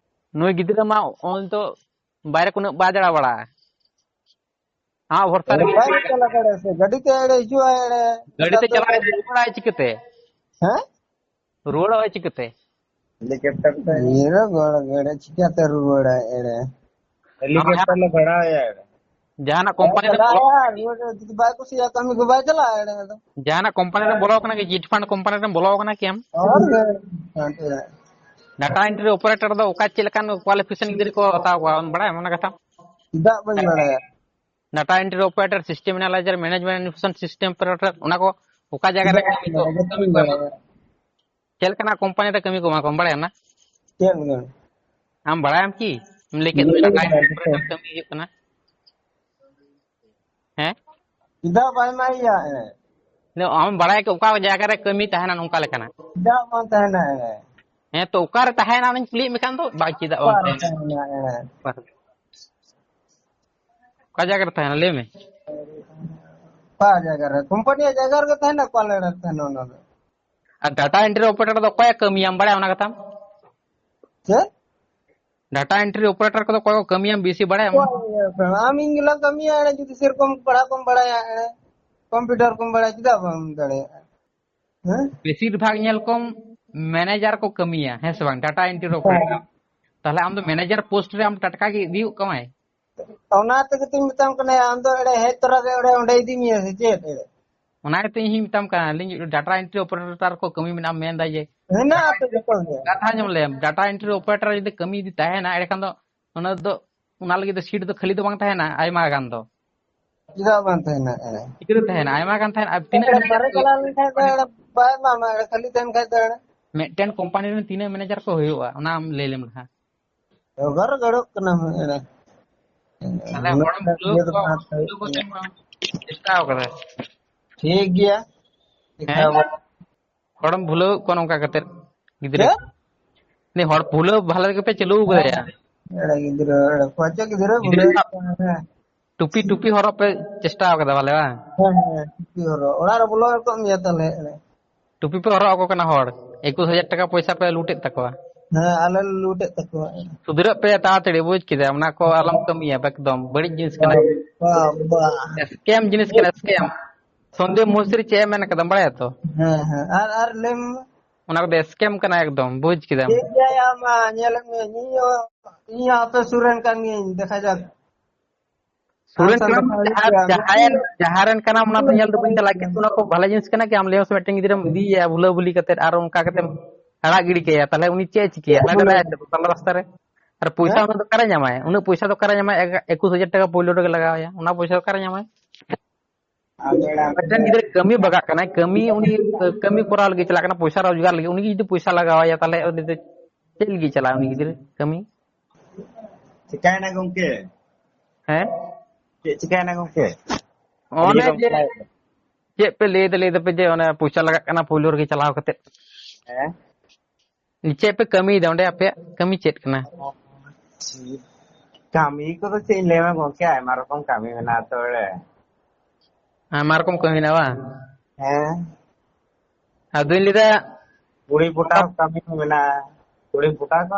ᱱᱩᱭ ᱜᱤᱫᱽᱨᱟᱹ ᱢᱟ ᱩᱱᱤ ᱛᱚ ᱵᱟᱭᱨᱮ ᱠᱚ ᱩᱱᱟᱹᱜ ᱵᱟᱭ ᱫᱟᱬᱟ ᱵᱟᱲᱟᱜᱼᱟ᱾ ᱦᱮᱸ, ᱵᱷᱚᱨᱥᱟ ᱨᱮ ᱵᱟᱭ ᱪᱟᱞᱟᱣ ᱫᱟᱲᱮᱭᱟᱜᱼᱟ ᱥᱮ, ᱜᱟᱹᱰᱤ ᱛᱮ ᱮᱲᱮ ᱦᱤᱡᱩᱜᱼᱟ, ᱮᱲᱮ᱾ ᱜᱟᱹᱰᱤ ᱛᱮ ᱱᱮᱛᱟᱨ ᱫᱚ ᱪᱟᱞᱟᱣ ᱨᱩᱣᱟᱹᱲᱟᱭ ᱪᱤᱠᱟᱹᱛᱮ? ᱦᱮᱸ? ᱨᱩᱣᱟᱹᱲᱚᱜᱼᱟᱭ ᱪᱤᱠᱟᱹᱛᱮ? ᱦᱮᱞᱤᱠᱚᱯᱴᱟᱨ ᱛᱮ᱾ ᱤᱭᱟᱹ ᱨᱮ ᱜᱚᱲ-, ᱜᱚᱲ-, ᱪᱤᱠᱟᱹᱛᱮ ᱨᱩᱣᱟᱹᱲᱟᱭ ᱮᱲᱮ? ᱦᱮᱞᱤᱠᱚᱯᱴᱟᱨ ᱞᱮ ᱵᱷᱟᱲᱟᱭᱟ ᱮᱲᱮ᱾ ᱡᱟᱦᱟᱱᱟᱜ ᱵᱟᱭ ᱠᱳᱢᱯᱟᱱᱤ ᱨᱮ ᱪᱟᱞᱟᱜᱼᱟ, ᱨᱩᱣᱟᱹᱲ ᱨᱮ ᱡᱩᱫᱤ ᱵᱟᱭ ᱠᱩᱥᱤᱭᱟᱜᱼᱟ, ᱠᱟᱹᱢᱤ ᱠᱚ ᱵᱟᱭ ᱪᱟᱞᱟᱜᱼᱟ ᱮᱲᱮ ᱫᱚ᱾ ᱡᱟᱦᱟᱱᱟᱜ ᱠᱳᱢᱯᱟᱱᱤ ᱨᱮᱢ ᱵᱚᱞᱚ ᱟᱠᱟᱱᱟ ᱠᱤ? ᱪᱤᱴ ᱯᱷᱟᱱᱰ ᱠᱳᱢᱯᱟᱱᱤ ᱨᱮᱢ ᱵᱚᱞᱚ ᱟᱠᱟᱱᱟ ᱠᱤ ᱟᱢ? ᱦᱳᱭ, ᱦᱳᱭ, ᱦᱳᱭ᱾ ᱰᱟᱴᱟ ᱮᱱᱴᱨᱤ ᱚᱯᱟᱨᱮᱴᱚᱨ ᱫᱚ ᱚᱠᱟ ᱪᱮᱫ ᱞᱮᱠᱟᱱ ᱠᱳᱣᱟᱞᱤᱯᱷᱤᱠᱮᱥᱚᱱ ᱜᱤᱫᱽᱨᱟᱹ ᱠᱚ ᱦᱟᱛᱟᱣ ᱠᱚᱣᱟ, ᱵᱟᱲᱟᱭᱟᱢ ᱚᱱᱟ ᱠᱟᱛᱷᱟ? ᱪᱮᱫᱟᱜ ᱵᱟᱹᱧ ᱵᱟᱲᱟᱭᱟ? Data entry operator, system analyser, management information system operator, ᱚᱱᱟ ᱠᱚ ᱚᱠᱟ ᱡᱟᱭᱜᱟ ᱨᱮ ᱪᱮᱫᱟᱜ ᱠᱟᱹᱢᱤ ᱠᱚ, ᱵᱟᱹᱧ ᱠᱟᱹᱢᱤ ᱠᱚ ᱮᱢᱟ ᱵᱟᱲᱟᱭᱟ? ᱠᱚᱣᱟ? ᱪᱮᱫ ᱞᱮᱠᱟᱱᱟᱜ ᱠᱳᱢᱯᱟᱱᱤ ᱨᱮ ᱠᱟᱹᱢᱤ ᱠᱚ ᱮᱢᱟ ᱠᱚᱣᱟ, ᱵᱟᱲᱟᱭᱟᱢ ᱚᱱᱟ? ᱪᱮᱫ ᱞᱮᱠᱟ? ᱟᱢ ᱵᱟᱲᱟᱭᱟᱢ ᱠᱤ? ᱮᱢ ᱞᱟᱹᱭ ᱠᱮᱫ ᱵᱟᱹᱧ ᱫᱚ ᱰᱟᱴᱟ ᱵᱟᱲᱟᱭᱟ ᱮᱱᱴᱨᱤ ᱚᱯᱟᱨᱮᱴᱚᱨ ᱠᱟᱹᱢᱤ ᱦᱩᱭᱩᱜ ᱠᱟᱱᱟ᱾ ᱦᱮᱸ? ᱪᱮᱫᱟᱜ ᱵᱟᱭ ᱮᱢᱟᱭᱟ? ᱟᱢ ᱵᱟᱲᱟᱭ ᱠᱮᱫ ᱚᱠᱟ ᱡᱟᱭᱜᱟ ᱨᱮ ᱠᱟᱹᱢᱤ ᱛᱟᱦᱮᱱᱟ ᱱᱚᱝᱠᱟ ᱞᱮᱠᱟᱱᱟᱜ? ᱪᱮᱫᱟᱜ ᱵᱟᱝ ᱛᱟᱦᱮᱱᱟ? ᱦᱮᱸ, ᱛᱚ ᱚᱠᱟᱨᱮ ᱛᱟᱦᱮᱱᱟ ᱚᱱᱟᱧ ᱠᱩᱞᱤᱭᱮᱫ ᱢᱮ ᱠᱷᱟᱱ ᱫᱚ, ᱵᱟᱝ, ᱪᱮᱫᱟᱜ ᱵᱟᱝ ᱚᱠᱟᱨᱮ ᱛᱟᱦᱮᱱᱟ? ᱛᱟᱦᱮᱱᱟ? ᱚᱠᱟ ᱡᱟᱭᱜᱟ ᱨᱮ ᱛᱟᱦᱮᱱᱟ ᱞᱟᱹᱭ ᱢᱮ? ᱚᱠᱟ ᱡᱟᱭᱜᱟ ᱨᱮ? ᱠᱳᱢᱯᱟᱱᱤᱭᱟᱜ ᱡᱟᱭᱜᱟ ᱨᱮᱜᱮ ᱛᱟᱦᱮᱱᱟ, ᱚᱠᱟ ᱞᱮᱠᱟ ᱨᱮ ᱛᱟᱦᱮᱱᱟ ᱚᱱᱟ ᱫᱚ? ᱟᱨ ᱰᱟᱴᱟ ᱮᱱᱴᱨᱤ ᱚᱯᱟᱨᱮᱴᱚᱨ ᱫᱚ ᱚᱠᱚᱭᱮ ᱠᱟᱹᱢᱤᱭᱟᱢ ᱵᱟᱲᱟᱭᱟ ᱚᱱᱟ ᱠᱟᱛᱷᱟᱢ? ᱪᱮᱫ? ᱰᱟᱴᱟ ᱮᱱᱴᱨᱤ ᱚᱯᱟᱨᱮᱴᱚᱨ ᱠᱚᱫᱚ ᱚᱠᱚᱭ ᱠᱚ ᱠᱟᱹᱢᱤᱭᱟᱢ ᱵᱮᱥᱤ ᱵᱟᱲᱟᱭᱟᱢ? ᱚᱠᱚᱭ ᱮ ᱠᱟᱹᱢᱤᱭᱟ? ᱟᱢ ᱤᱧ ᱜᱮᱞᱟᱝ ᱠᱟᱹᱢᱤᱭᱟ, ᱮᱲᱮ ᱡᱩᱫᱤ ᱥᱮᱨᱚᱠᱚᱢ ᱯᱟᱲᱦᱟᱜ ᱠᱚᱢ ᱵᱟᱲᱟᱭᱟ, ᱮᱲᱮ ᱠᱚᱢᱯᱤᱭᱩᱴᱟᱨ ᱠᱚᱢ ᱵᱟᱲᱟᱭᱟ, ᱪᱮᱫᱟᱜ ᱵᱟᱢ ᱫᱟᱲᱮᱭᱟᱜᱼᱟ? ᱦᱮᱸ? ᱵᱮᱥᱤᱨ ᱵᱷᱟᱜᱽ ᱧᱮᱞ ᱠᱚᱢ ᱢᱮᱱᱮᱡᱟᱨ ᱠᱚ ᱠᱟᱹᱢᱤᱭᱟ, ᱦᱮᱸ ᱥᱮ ᱵᱟᱝ? Data entry operator. ᱦᱮᱸ᱾ ᱛᱟᱦᱞᱮ ᱟᱢ ᱫᱚ ᱢᱮᱱᱮᱡᱟᱨ ᱯᱳᱥᱴ ᱨᱮ ᱟᱢ ᱴᱟᱴᱠᱟ ᱜᱮ ᱤᱫᱤ ᱜᱚᱫ ᱠᱟᱢᱟᱭ? ᱚᱱᱟ ᱛᱮᱜᱮ ᱛᱚᱧ ᱢᱮᱛᱟᱢ ᱠᱟᱱᱟ, ᱟᱢ ᱫᱚ ᱮᱲᱮ ᱦᱮᱡ ᱛᱚᱨᱟ ᱜᱮ ᱚᱸᱰᱮ, ᱚᱸᱰᱮ ᱤᱫᱤ ᱢᱮᱭᱟ ᱥᱮ ᱪᱮᱫ? ᱮᱲᱮ ᱚᱱᱟ ᱜᱮᱛᱚ ᱤᱧ ᱦᱚᱧ ᱢᱮᱛᱟᱢ ᱠᱟᱱᱟ, ᱞᱟᱹᱭᱟᱹᱧ data entry operator ᱠᱚ ᱠᱟᱹᱢᱤ ᱢᱮᱱᱟᱜᱼᱟ, ᱢᱮᱱᱫᱟ ᱡᱮ ᱦᱮᱱᱟᱜ ᱟᱯᱮ ᱡᱚᱛᱚ ᱜᱮ᱾ ᱠᱟᱛᱷᱟ ᱟᱸᱡᱚᱢ ᱞᱮᱢ, data entry operator ᱡᱩᱫᱤ ᱠᱟᱹᱢᱤ ᱡᱩᱫᱤ ᱛᱟᱦᱮᱱᱟ, ᱮᱸᱰᱮᱠᱷᱟᱱ ᱫᱚ ᱚᱱᱟ ᱫᱚ, ᱚᱱᱟ ᱞᱟᱹᱜᱤᱫ ᱫᱚ seat ᱫᱚ ᱠᱷᱟᱹᱞᱤ ᱫᱚ ᱵᱟᱝ ᱛᱟᱦᱮᱱᱟ ᱟᱭᱢᱟ ᱜᱟᱱ ᱫᱚ᱾ ᱪᱮᱫᱟᱜ ᱵᱟᱝ ᱛᱟᱦᱮᱱᱟ? ᱮᱲᱮ ᱪᱤᱠᱟᱹᱛᱮ ᱛᱟᱦᱮᱱᱟ? ᱟᱭᱢᱟ ᱜᱟᱱ ᱛᱟᱦᱮᱱᱟ᱾ ᱟᱨ ᱛᱤᱱᱟᱹᱜ ᱜᱟᱱ ᱵᱟᱨᱮ ᱪᱟᱞᱟᱣ ᱞᱮᱱᱠᱷᱟᱱ ᱫᱚ ᱮᱲᱮ ᱵᱟᱭ ᱮᱢᱟᱢᱟ, ᱮᱲᱮ ᱠᱷᱟᱹᱞᱤ ᱛᱟᱦᱮᱱ ᱠᱷᱟᱡ ᱫᱚ ᱮᱲᱮ᱾ ᱢᱤᱫᱴᱮᱱ ᱠᱳᱢᱯᱟᱱᱤ ᱨᱮᱱ ᱛᱤᱱᱟᱹᱜ ᱢᱮᱱᱮᱡᱟᱨ ᱠᱚ ᱦᱩᱭᱩᱜᱼᱟ, ᱚᱱᱟ ᱟᱢ ᱞᱟᱹᱭ ᱞᱮᱢ ᱞᱟᱦᱟ᱾ ᱚᱜᱟᱨ ᱜᱟᱲᱚᱜ ᱠᱟᱱᱟ ᱮᱲᱮ᱾ ᱛᱟᱦᱞᱮ ᱩᱱᱟᱹᱜ ᱦᱚᱲᱮᱢ ᱴᱟ ᱵᱷᱩᱞᱟᱹᱣ ᱤᱭᱟᱹ ᱫᱚ ᱠᱚᱣᱟ, ᱵᱟᱝ ᱦᱟᱛᱟᱣ ᱦᱩᱭᱩᱜ ᱵᱷᱩᱞᱟᱹᱣ ᱠᱟᱱᱟ᱾ ᱠᱟᱛᱮ ᱪᱮᱥᱴᱟᱣ ᱠᱟᱫᱟ᱾ ᱴᱷᱤᱠ ᱜᱮᱭᱟ, ᱦᱮᱸ? ᱫᱮᱠᱷᱟᱣ ᱵᱚᱱ᱾ ᱦᱚᱲᱮᱢ ᱵᱷᱩᱞᱟᱹᱣ ᱠᱚᱣᱟ ᱱᱚᱝᱠᱟ ᱠᱟᱛᱮ ᱜᱤᱫᱽᱨᱟᱹ᱾ ᱪᱮᱫ? ᱩᱱᱤ ᱦᱚᱲ ᱵᱷᱩᱞᱟᱹᱣ ᱵᱷᱟᱞᱮ ᱜᱮᱯᱮ ᱪᱟᱹᱞᱩ ᱠᱟᱫᱟ᱾ ᱮᱲᱮ ᱜᱤᱫᱽᱨᱟᱹ, ᱮᱲᱮ ᱠᱚᱪᱚ ᱜᱤᱫᱽᱨᱟᱹ ᱜᱤᱫᱽᱨᱟᱹ ᱵᱷᱩᱞᱟᱹᱣ ᱥᱟᱵ ᱠᱟᱱᱟ, ᱦᱮᱸ᱾ ᱴᱩᱯᱤ, ᱴᱩᱯᱤ ᱦᱚᱨᱚᱜ ᱯᱮ ᱪᱮᱥᱴᱟ ᱠᱟᱫᱟ ᱵᱷᱟᱞᱮ, ᱵᱟᱝ? ᱦᱮᱸ, ᱦᱮᱸ, ᱴᱩᱯᱤ ᱦᱚᱨᱚᱜ᱾ ᱚᱲᱟᱜ ᱨᱮ ᱵᱚᱞᱚ ᱠᱚᱜ ᱢᱮᱭᱟ ᱛᱟᱦᱞᱮ, ᱮᱲᱮ᱾ ᱴᱩᱯᱤ ᱯᱮ ᱦᱚᱨᱚᱜ ᱟᱠᱚ ᱠᱟᱱᱟ ᱦᱚᱲ, ᱮᱠᱩᱥ ᱦᱟᱡᱟᱨ ᱴᱟᱠᱟ ᱯᱚᱭᱥᱟ ᱯᱮ ᱞᱩᱴᱮᱫ ᱛᱟᱠᱚᱣᱟ᱾ ᱦᱮᱸ, ᱟᱞᱮ ᱞᱮ ᱞᱩᱴᱮᱫ ᱛᱟᱠᱚᱣᱟ᱾ ᱥᱩᱫᱷᱟᱹᱨᱚᱜ ᱯᱮ ᱛᱟᱲᱟᱛᱟᱲᱤ, ᱵᱩᱡᱽ ᱠᱮᱫᱟ, ᱚᱱᱟ ᱠᱚ ᱟᱞᱚᱢ ᱠᱟᱹᱢᱤᱭᱟ ᱮᱠᱫᱚᱢ, ᱵᱟᱹᱲᱤᱡ ᱡᱤᱱᱤᱥ ᱠᱟᱱᱟ᱾ ᱵᱟ, ᱵᱟ᱾ ᱥᱠᱮᱢ ᱡᱤᱱᱤᱥ ᱠᱟᱱᱟ, ᱥᱠᱮᱢ᱾ ᱥᱚᱱᱫᱤᱯ ᱢᱚᱥᱨᱤ ᱪᱮᱫ ᱮ ᱢᱮᱱ ᱠᱟᱫᱟ ᱵᱟᱲᱟᱭᱟ ᱛᱚ? ᱦᱮᱸ, ᱦᱮᱸ, ᱟᱨ, ᱟᱨ ᱞᱟᱹᱭ ᱢᱮ᱾ ᱚᱱᱟ ᱠᱚᱫᱚ ᱥᱠᱮᱢ ᱠᱟᱱᱟ ᱮᱠᱫᱚᱢ, ᱵᱩᱡᱽ ᱠᱮᱫᱟᱢ? ᱴᱷᱤᱠ ᱜᱮᱭᱟ, ᱟᱢ, ᱟ, ᱧᱮᱞᱮᱫ ᱢᱮᱭᱟ, ᱤᱧ ᱦᱚᱸ, ᱤᱧ ᱦᱚᱸ ᱟᱯᱮ ᱥᱩᱨ ᱨᱮᱱ ᱠᱟᱱ ᱜᱤᱭᱟᱹᱧ, ᱫᱮᱠᱷᱟ ᱡᱟᱠ᱾ ᱟᱢ ᱥᱩᱨᱮᱱ ᱥᱟᱶ ᱠᱟᱱᱟᱢ, ᱫᱮᱠᱷᱟ ᱦᱩᱭᱩᱜ ᱡᱟᱦᱟᱸ, ᱜᱮᱭᱟ᱾ ᱡᱟᱦᱟᱸᱭ, ᱡᱟᱦᱟᱸ ᱨᱮᱱ ᱠᱟᱱᱟᱢ, ᱚᱱᱟ ᱫᱚ ᱧᱮᱞ ᱫᱚ ᱵᱟᱹᱧ ᱪᱟᱞᱟᱜᱼᱟ, ᱠᱤᱱᱛᱩ ᱚᱱᱟ ᱠᱚ ᱵᱷᱟᱞᱮ ᱡᱤᱱᱤᱥ ᱠᱟᱱᱟ ᱠᱤ? ᱟᱢ ᱞᱟᱹᱭ ᱢᱮᱥᱮ, ᱢᱤᱫᱴᱮᱱ ᱜᱤᱫᱽᱨᱟᱹᱢ ᱤᱫᱤᱭᱮᱭᱟ ᱵᱷᱩᱞᱟᱹ ᱵᱷᱩᱞᱤ ᱠᱟᱛᱮ ᱟᱨ ᱚᱱᱠᱟ ᱠᱟᱛᱮᱢ ᱟᱲᱟᱜ ᱜᱤᱰᱤ ᱠᱟᱭᱟ, ᱛᱟᱦᱞᱮ ᱩᱱᱤ ᱪᱮᱫ ᱮ ᱪᱤᱠᱟᱹᱭᱟ? ᱪᱮᱫ ᱵᱷᱩᱞᱟᱹ? ᱛᱟᱞᱟ ᱨᱟᱥᱛᱟ ᱨᱮ᱾ ᱟᱨ ᱯᱚᱭᱥᱟ ᱦᱮᱸ? ᱚᱱᱟ ᱫᱚ ᱚᱠᱟᱨᱮ ᱧᱟᱢᱟᱭ? ᱩᱱᱟᱹᱜ ᱯᱚᱭᱥᱟ ᱫᱚ ᱚᱠᱟᱨᱮ ᱧᱟᱢᱟᱭ? ᱮᱠ-, ᱮᱠᱩᱥ ᱦᱟᱡᱟᱨ ᱴᱟᱠᱟ ᱯᱳᱭᱞᱳ ᱨᱮᱜᱮ ᱞᱟᱜᱟᱣᱟᱭᱟ, ᱚᱱᱟ ᱯᱚᱭᱥᱟ ᱚᱠᱟᱨᱮ ᱧᱟᱢᱟᱭ? ᱟᱫᱚ ᱮᱲᱟ, ᱢᱤᱫᱴᱮᱱ ᱜᱤᱫᱽᱨᱟᱹ ᱠᱟᱹᱢᱤ ᱵᱟᱜᱟᱜ ᱠᱟᱱᱟᱭ, ᱠᱟᱹᱢᱤ, ᱩᱱᱤ ᱠᱟᱹᱢᱤ ᱠᱚᱨᱟᱣ ᱞᱟᱹᱜᱤᱫ ᱪᱟᱞᱟᱜ ᱠᱟᱱᱟ, ᱯᱚᱭᱥᱟ ᱨᱳᱡᱽᱜᱟᱨ ᱞᱟᱹᱜᱤᱫ, ᱩᱱᱤ ᱡᱩᱫᱤ ᱯᱚᱭᱥᱟ ᱞᱟᱜᱟᱣᱟᱭᱟ, ᱛᱟᱦᱞᱮ ᱩᱱᱤ ᱫᱚ ᱪᱮᱫ ᱞᱟᱹᱜᱤᱫ ᱪᱟᱞᱟᱜᱼᱟ ᱩᱱᱤ ᱜᱤᱫᱽᱨᱟᱹ ᱠᱟᱹᱢᱤ? ᱪᱤᱠᱟᱭᱱᱟ ᱜᱚᱝᱠᱮ? ᱦᱮᱸ? ᱪᱮᱫ ᱪᱤᱠᱟᱭᱱᱟ ᱜᱚᱝᱠᱮ? ᱚᱱᱮ ᱟᱹᱰᱤ ᱡᱮ ᱵᱟᱝ ᱪᱮᱫ ᱯᱮ ᱞᱟᱹᱭ ᱫᱟ, ᱞᱟᱹᱭ ᱫᱟᱯᱮ ᱡᱮ ᱚᱱᱮ ᱯᱚᱭᱥᱟ ᱞᱟᱜᱟᱜ ᱠᱟᱱᱟ ᱯᱳᱭᱞᱳ ᱨᱮᱜᱮ ᱪᱟᱞᱟᱣ ᱠᱟᱛᱮ? ᱦᱮᱸ? ᱪᱮᱫ ᱯᱮ ᱠᱟᱹᱢᱤᱭᱮᱫᱟ ᱚᱸᱰᱮ? ᱟᱯᱮᱭᱟᱜ ᱠᱟᱹᱢᱤ ᱪᱮᱫ ᱠᱟᱱᱟ? ᱠᱟᱹᱢᱤ ᱠᱚᱫᱚ ᱪᱮᱫ ᱤᱧ ᱞᱟᱹᱭᱟᱢᱟ ᱜᱚᱝᱠᱮ, ᱟᱭᱢᱟ ᱨᱚᱠᱚᱢ ᱠᱟᱹᱢᱤ ᱢᱮᱱᱟᱜᱼᱟ ᱛᱚ ᱚᱸᱰᱮ᱾ ᱟᱭᱢᱟ ᱨᱚᱠᱚᱢ ᱠᱟᱹᱢᱤ ᱢᱮᱱᱟᱜᱼᱟ, ᱵᱟᱝ? ᱦᱮᱸ᱾ ᱟᱫᱚᱧ ᱞᱟᱹᱭᱫᱟ, ᱠᱩᱲᱤ ᱯᱚᱴᱟᱣ ᱠᱟᱹᱢᱤ ᱦᱚᱸ ᱢᱮᱱᱟᱜᱼᱟ, ᱠᱩᱲᱤ ᱯᱚᱴᱟᱣ ᱠᱚ᱾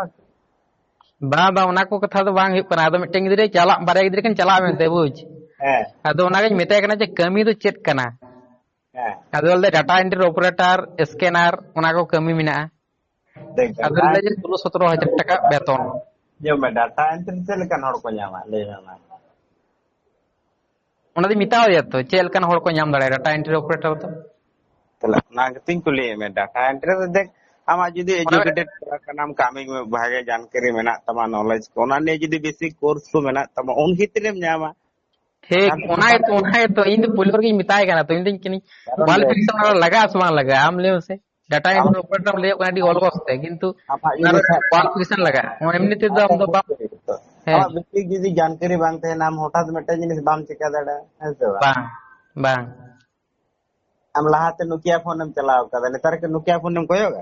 ᱵᱟᱝ, ᱵᱟᱝ, ᱚᱱᱟ ᱠᱚ ᱠᱟᱛᱷᱟ ᱫᱚ ᱵᱟᱝ ᱦᱩᱭᱩᱜ ᱠᱟᱱᱟ᱾ ᱟᱫᱚ ᱢᱤᱫᱴᱮᱱ ᱜᱤᱫᱽᱨᱟᱹᱭ ᱪᱟᱞᱟᱜ, ᱵᱟᱨᱭᱟ ᱜᱤᱫᱽᱨᱟᱹ ᱠᱤᱱ ᱪᱟᱞᱟᱜᱼᱟ ᱢᱮᱱᱛᱮ, ᱵᱩᱡᱽ? ᱦᱮᱸ᱾ ᱟᱫᱚ ᱚᱱᱟᱜᱤᱧ ᱢᱮᱛᱟᱭ ᱠᱟᱱᱟ ᱡᱮ, ᱠᱟᱹᱢᱤ ᱫᱚ ᱪᱮᱫ ᱠᱟᱱᱟ? ᱦᱮᱸ᱾ ᱟᱫᱚ ᱞᱟᱹᱭᱫᱟ, data entry operator, scanner, ᱚᱱᱟ ᱠᱚ ᱠᱟᱹᱢᱤ ᱢᱮᱱᱟᱜᱼᱟ᱾ ᱫᱮᱠᱷ, ᱟᱫᱚ ᱞᱟᱹᱭᱫᱟ ᱡᱮ, ᱥᱳᱞᱳ ᱥᱚᱛᱨᱚ ᱦᱟᱡᱟᱨ ᱴᱟᱠᱟ ᱵᱮᱛᱚᱱ᱾ ᱧᱮᱞ ᱢᱮ, ᱰᱟᱴᱟ ᱮᱱᱴᱨᱤ ᱪᱮᱫ ᱞᱮᱠᱟᱱ ᱦᱚᱲ ᱠᱚ ᱧᱟᱢᱟ, ᱞᱟᱹᱭ ᱢᱮ ᱢᱟ᱾ ᱚᱱᱟ ᱫᱚᱧ ᱢᱮᱛᱟᱣ ᱫᱮᱭᱟ ᱛᱚ, ᱪᱮᱫ ᱞᱮᱠᱟᱱ ᱦᱚᱲ ᱠᱚ ᱧᱟᱢ ᱫᱟᱲᱮᱭᱟᱜᱼᱟ ᱰᱟᱴᱟ ᱮᱱᱴᱨᱤ ᱚᱯᱟᱨᱮᱴᱚᱨ ᱫᱚ? ᱛᱟᱦᱞᱮ ᱚᱱᱟ ᱜᱮᱛᱤᱧ ᱠᱩᱞᱤᱭᱮᱫ ᱢᱮ, ᱰᱟᱴᱟ ᱮᱱᱴᱨᱤ ᱨᱮ ᱫᱮᱠ, ᱟᱢᱟᱜ ᱡᱩᱫᱤ ᱚᱱᱟ ᱮᱡᱩᱠᱮᱴᱮᱰ ᱠᱚᱲᱟ ᱠᱟᱱᱟᱢ, ᱠᱟᱹᱢᱤ ᱵᱷᱟᱜᱮ ᱡᱟᱱᱠᱟᱨᱤ ᱢᱮᱱᱟᱜ ᱛᱟᱢᱟ, ᱱᱚᱞᱮᱡᱽ ᱠᱚ, ᱚᱱᱟ ᱱᱤᱭᱮ ᱡᱩᱫᱤ ᱵᱮᱥᱤᱠ ᱠᱳᱨᱥ ᱠᱚ ᱢᱮᱱᱟᱜ ᱛᱟᱢᱟ, ᱩᱱ ᱠᱷᱮᱛᱨᱮᱢ ᱧᱟᱢᱟ᱾ ᱴᱷᱤᱠ, ᱟᱢ ᱚᱱᱟ ᱜᱮᱛᱚ, ᱚᱱᱟ ᱜᱮᱛᱚ ᱤᱧ ᱫᱚ ᱯᱳᱭᱞᱳ ᱨᱮᱜᱮᱧ ᱢᱮᱛᱟᱭ ᱠᱟᱱᱟ ᱛᱚ, ᱤᱧ ᱫᱚᱧ ᱠᱤᱱᱤᱧ ᱠᱟᱨᱚᱱ ᱫᱚ ᱠᱳᱣᱟᱞᱤᱯᱷᱤᱠᱮᱥᱚᱱ ᱞᱟᱜᱟᱜᱼᱟ ᱥᱮ ᱵᱟᱝ ᱞᱟᱜᱟᱜᱼᱟ? ᱟᱢ ᱞᱟᱹᱭ ᱢᱮᱥᱮ, ᱰᱟᱴᱟ ᱟᱢ ᱮᱱᱴᱨᱤ ᱚᱯᱟᱨᱮᱴᱚᱨ ᱞᱟᱹᱭᱚᱜ ᱠᱟᱱᱟ ᱟᱹᱰᱤ ᱚᱞᱜᱚᱥ ᱛᱮ, ᱠᱤᱱᱛᱩ ᱟᱢᱟᱜ ᱚᱱᱟ ᱡᱩᱫᱤ ᱨᱮ ᱥᱟᱵ ᱠᱳᱣᱟᱞᱤᱯᱷᱤᱠᱮᱥᱚᱱ ᱞᱟᱜᱟᱜᱼᱟ᱾ ᱮᱢᱱᱤ ᱛᱮᱫᱚ ᱟᱢ ᱫᱚ ᱵᱟᱢ ᱦᱮᱸ᱾ ᱟᱢᱟᱜ ᱵᱮᱥᱤᱠ ᱡᱩᱫᱤ ᱡᱟᱱᱠᱟᱨᱤ ᱵᱟᱝ ᱛᱟᱦᱮᱱᱟ, ᱟᱢ ᱦᱚᱴᱟᱛ ᱢᱤᱫᱴᱮᱱ ᱡᱤᱱᱤᱥ ᱵᱟᱢ ᱪᱤᱠᱟ ᱫᱟᱲᱮᱭᱟᱜᱼᱟ, ᱦᱮᱸ ᱥᱮ ᱵᱟᱝ? ᱵᱟᱝ, ᱵᱟᱝ᱾ ᱟᱢ ᱞᱟᱦᱟᱛᱮ ᱱᱳᱠᱤᱭᱟ ᱯᱷᱳᱱ ᱮᱢ ᱪᱟᱞᱟᱣ ᱠᱟᱫᱟ, ᱱᱮᱛᱟᱨ ᱠᱤ ᱱᱳᱠᱤᱭᱟ ᱯᱷᱳᱱ ᱮᱢ ᱠᱚᱭᱚᱜᱟ?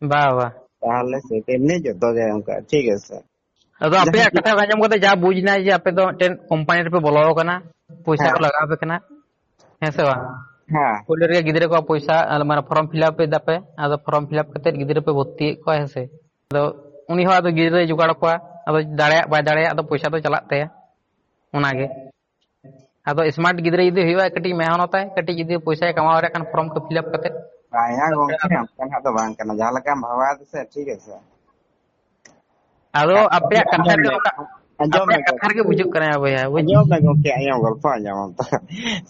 ᱵᱟ, ᱵᱟ᱾ ᱛᱟᱦᱞᱮ ᱥᱮ ᱮᱢᱱᱤ ᱡᱚᱛᱚ ᱜᱮ ᱚᱱᱠᱟ, ᱴᱷᱤᱠ ᱟᱪᱷᱮ᱾ ᱟᱫᱚ ᱡᱟᱦᱟᱸ ᱟᱯᱮᱭᱟᱜ ᱠᱤ- ᱠᱟᱛᱷᱟ ᱟᱸᱡᱚᱢ ᱠᱟᱛᱮ ᱡᱟ ᱵᱩᱡᱽ ᱮᱱᱟ ᱡᱮ ᱟᱯᱮ ᱫᱚ ᱢᱤᱫᱴᱮᱱ ᱠᱳᱢᱯᱟᱱᱤ ᱨᱮᱯᱮ ᱵᱚᱞᱚ ᱟᱠᱟᱱᱟ, ᱯᱚᱭᱥᱟ ᱦᱮᱸ᱾ ᱠᱚ ᱞᱟᱜᱟᱣ ᱟᱯᱮ ᱠᱟᱱᱟ, ᱦᱮᱸ ᱥᱮ ᱵᱟᱝ? ᱦᱮᱸ᱾ ᱯᱳᱭᱞᱳ ᱨᱮᱜᱮ ᱜᱤᱫᱽᱨᱟᱹ ᱠᱚᱣᱟᱜ ᱯᱚᱭᱥᱟ, ᱟᱨ ᱢᱟᱱᱮ ᱯᱷᱚᱨᱚᱢ ᱯᱷᱤᱞᱟᱯ ᱮᱫᱟ ᱯᱮ, ᱟᱫᱚ ᱯᱷᱚᱨᱚᱢ ᱯᱷᱤᱞᱟᱯ ᱠᱟᱛᱮ ᱜᱤᱫᱽᱨᱟᱹ ᱯᱮ ᱵᱷᱚᱨᱛᱤᱭᱮᱫ ᱠᱚᱣᱟ, ᱦᱮᱸ ᱥᱮ? ᱟᱫᱚ ᱩᱱᱤ ᱦᱚᱸ ᱟᱫᱚ ᱜᱤᱫᱽᱨᱟᱹᱭ ᱡᱚᱜᱟᱲ ᱠᱚᱣᱟ, ᱟᱫᱚ ᱫᱟᱲᱮᱭᱟᱜ ᱵᱟᱭ ᱫᱟᱲᱮᱭᱟᱜ, ᱟᱫᱚ ᱯᱚᱭᱥᱟ ᱫᱚ ᱪᱟᱞᱟᱜ ᱛᱟᱭᱟ᱾ ᱚᱱᱟᱜᱮ᱾ ᱟᱫᱚ ᱥᱢᱟᱨᱴ ᱜᱤᱫᱽᱨᱟᱹ ᱡᱩᱫᱤ ᱦᱩᱭᱩᱜᱼᱟ, ᱠᱟᱹᱴᱤᱡ ᱢᱮᱦᱱᱚᱛᱟᱭ, ᱠᱟᱹᱴᱤᱡ ᱡᱩᱫᱤ ᱯᱚᱭᱥᱟᱭ ᱠᱟᱢᱟᱣ ᱫᱟᱲᱮᱭᱟᱜ ᱠᱷᱟᱱ ᱯᱷᱚᱨᱚᱢ ᱠᱚ ᱯᱷᱤᱞᱟᱯ ᱠᱟᱛᱮ᱾ ᱵᱟᱝ ᱭᱟ ᱜᱚᱝᱠᱮ, ᱚᱱᱠᱟᱱᱟᱜ ᱫᱚ ᱵᱟᱝ ᱠᱟᱱᱟ, ᱡᱟᱦᱟᱸ ᱞᱮᱠᱟᱢ ᱵᱷᱟᱵᱟᱣ ᱫᱟ ᱥᱮ, ᱴᱷᱤᱠ ᱟᱪᱷᱮ᱾ ᱟᱫᱚ ᱟᱯᱮᱭᱟᱜ ᱠᱟᱛᱷᱟ ᱟᱸᱡᱚᱢ ᱨᱮᱜᱮ ᱢᱮ, ᱚᱱᱠᱟ, ᱟᱸᱡᱚᱢ ᱢᱮ ᱟᱯᱮᱭᱟᱜ ᱠᱟᱛᱷᱟ ᱜᱚᱝᱠᱮ, ᱨᱮᱜᱮ ᱵᱩᱡᱩᱜ ᱠᱟᱱᱟ ᱵᱚᱭᱦᱟ, ᱵᱩᱡ᱾ ᱟᱸᱡᱚᱢ ᱢᱮ ᱜᱚᱝᱠᱮ, ᱟᱸᱡᱚᱢ, ᱜᱚᱞᱯᱚ ᱟᱸᱡᱚᱢ ᱟᱢ ᱛᱚ᱾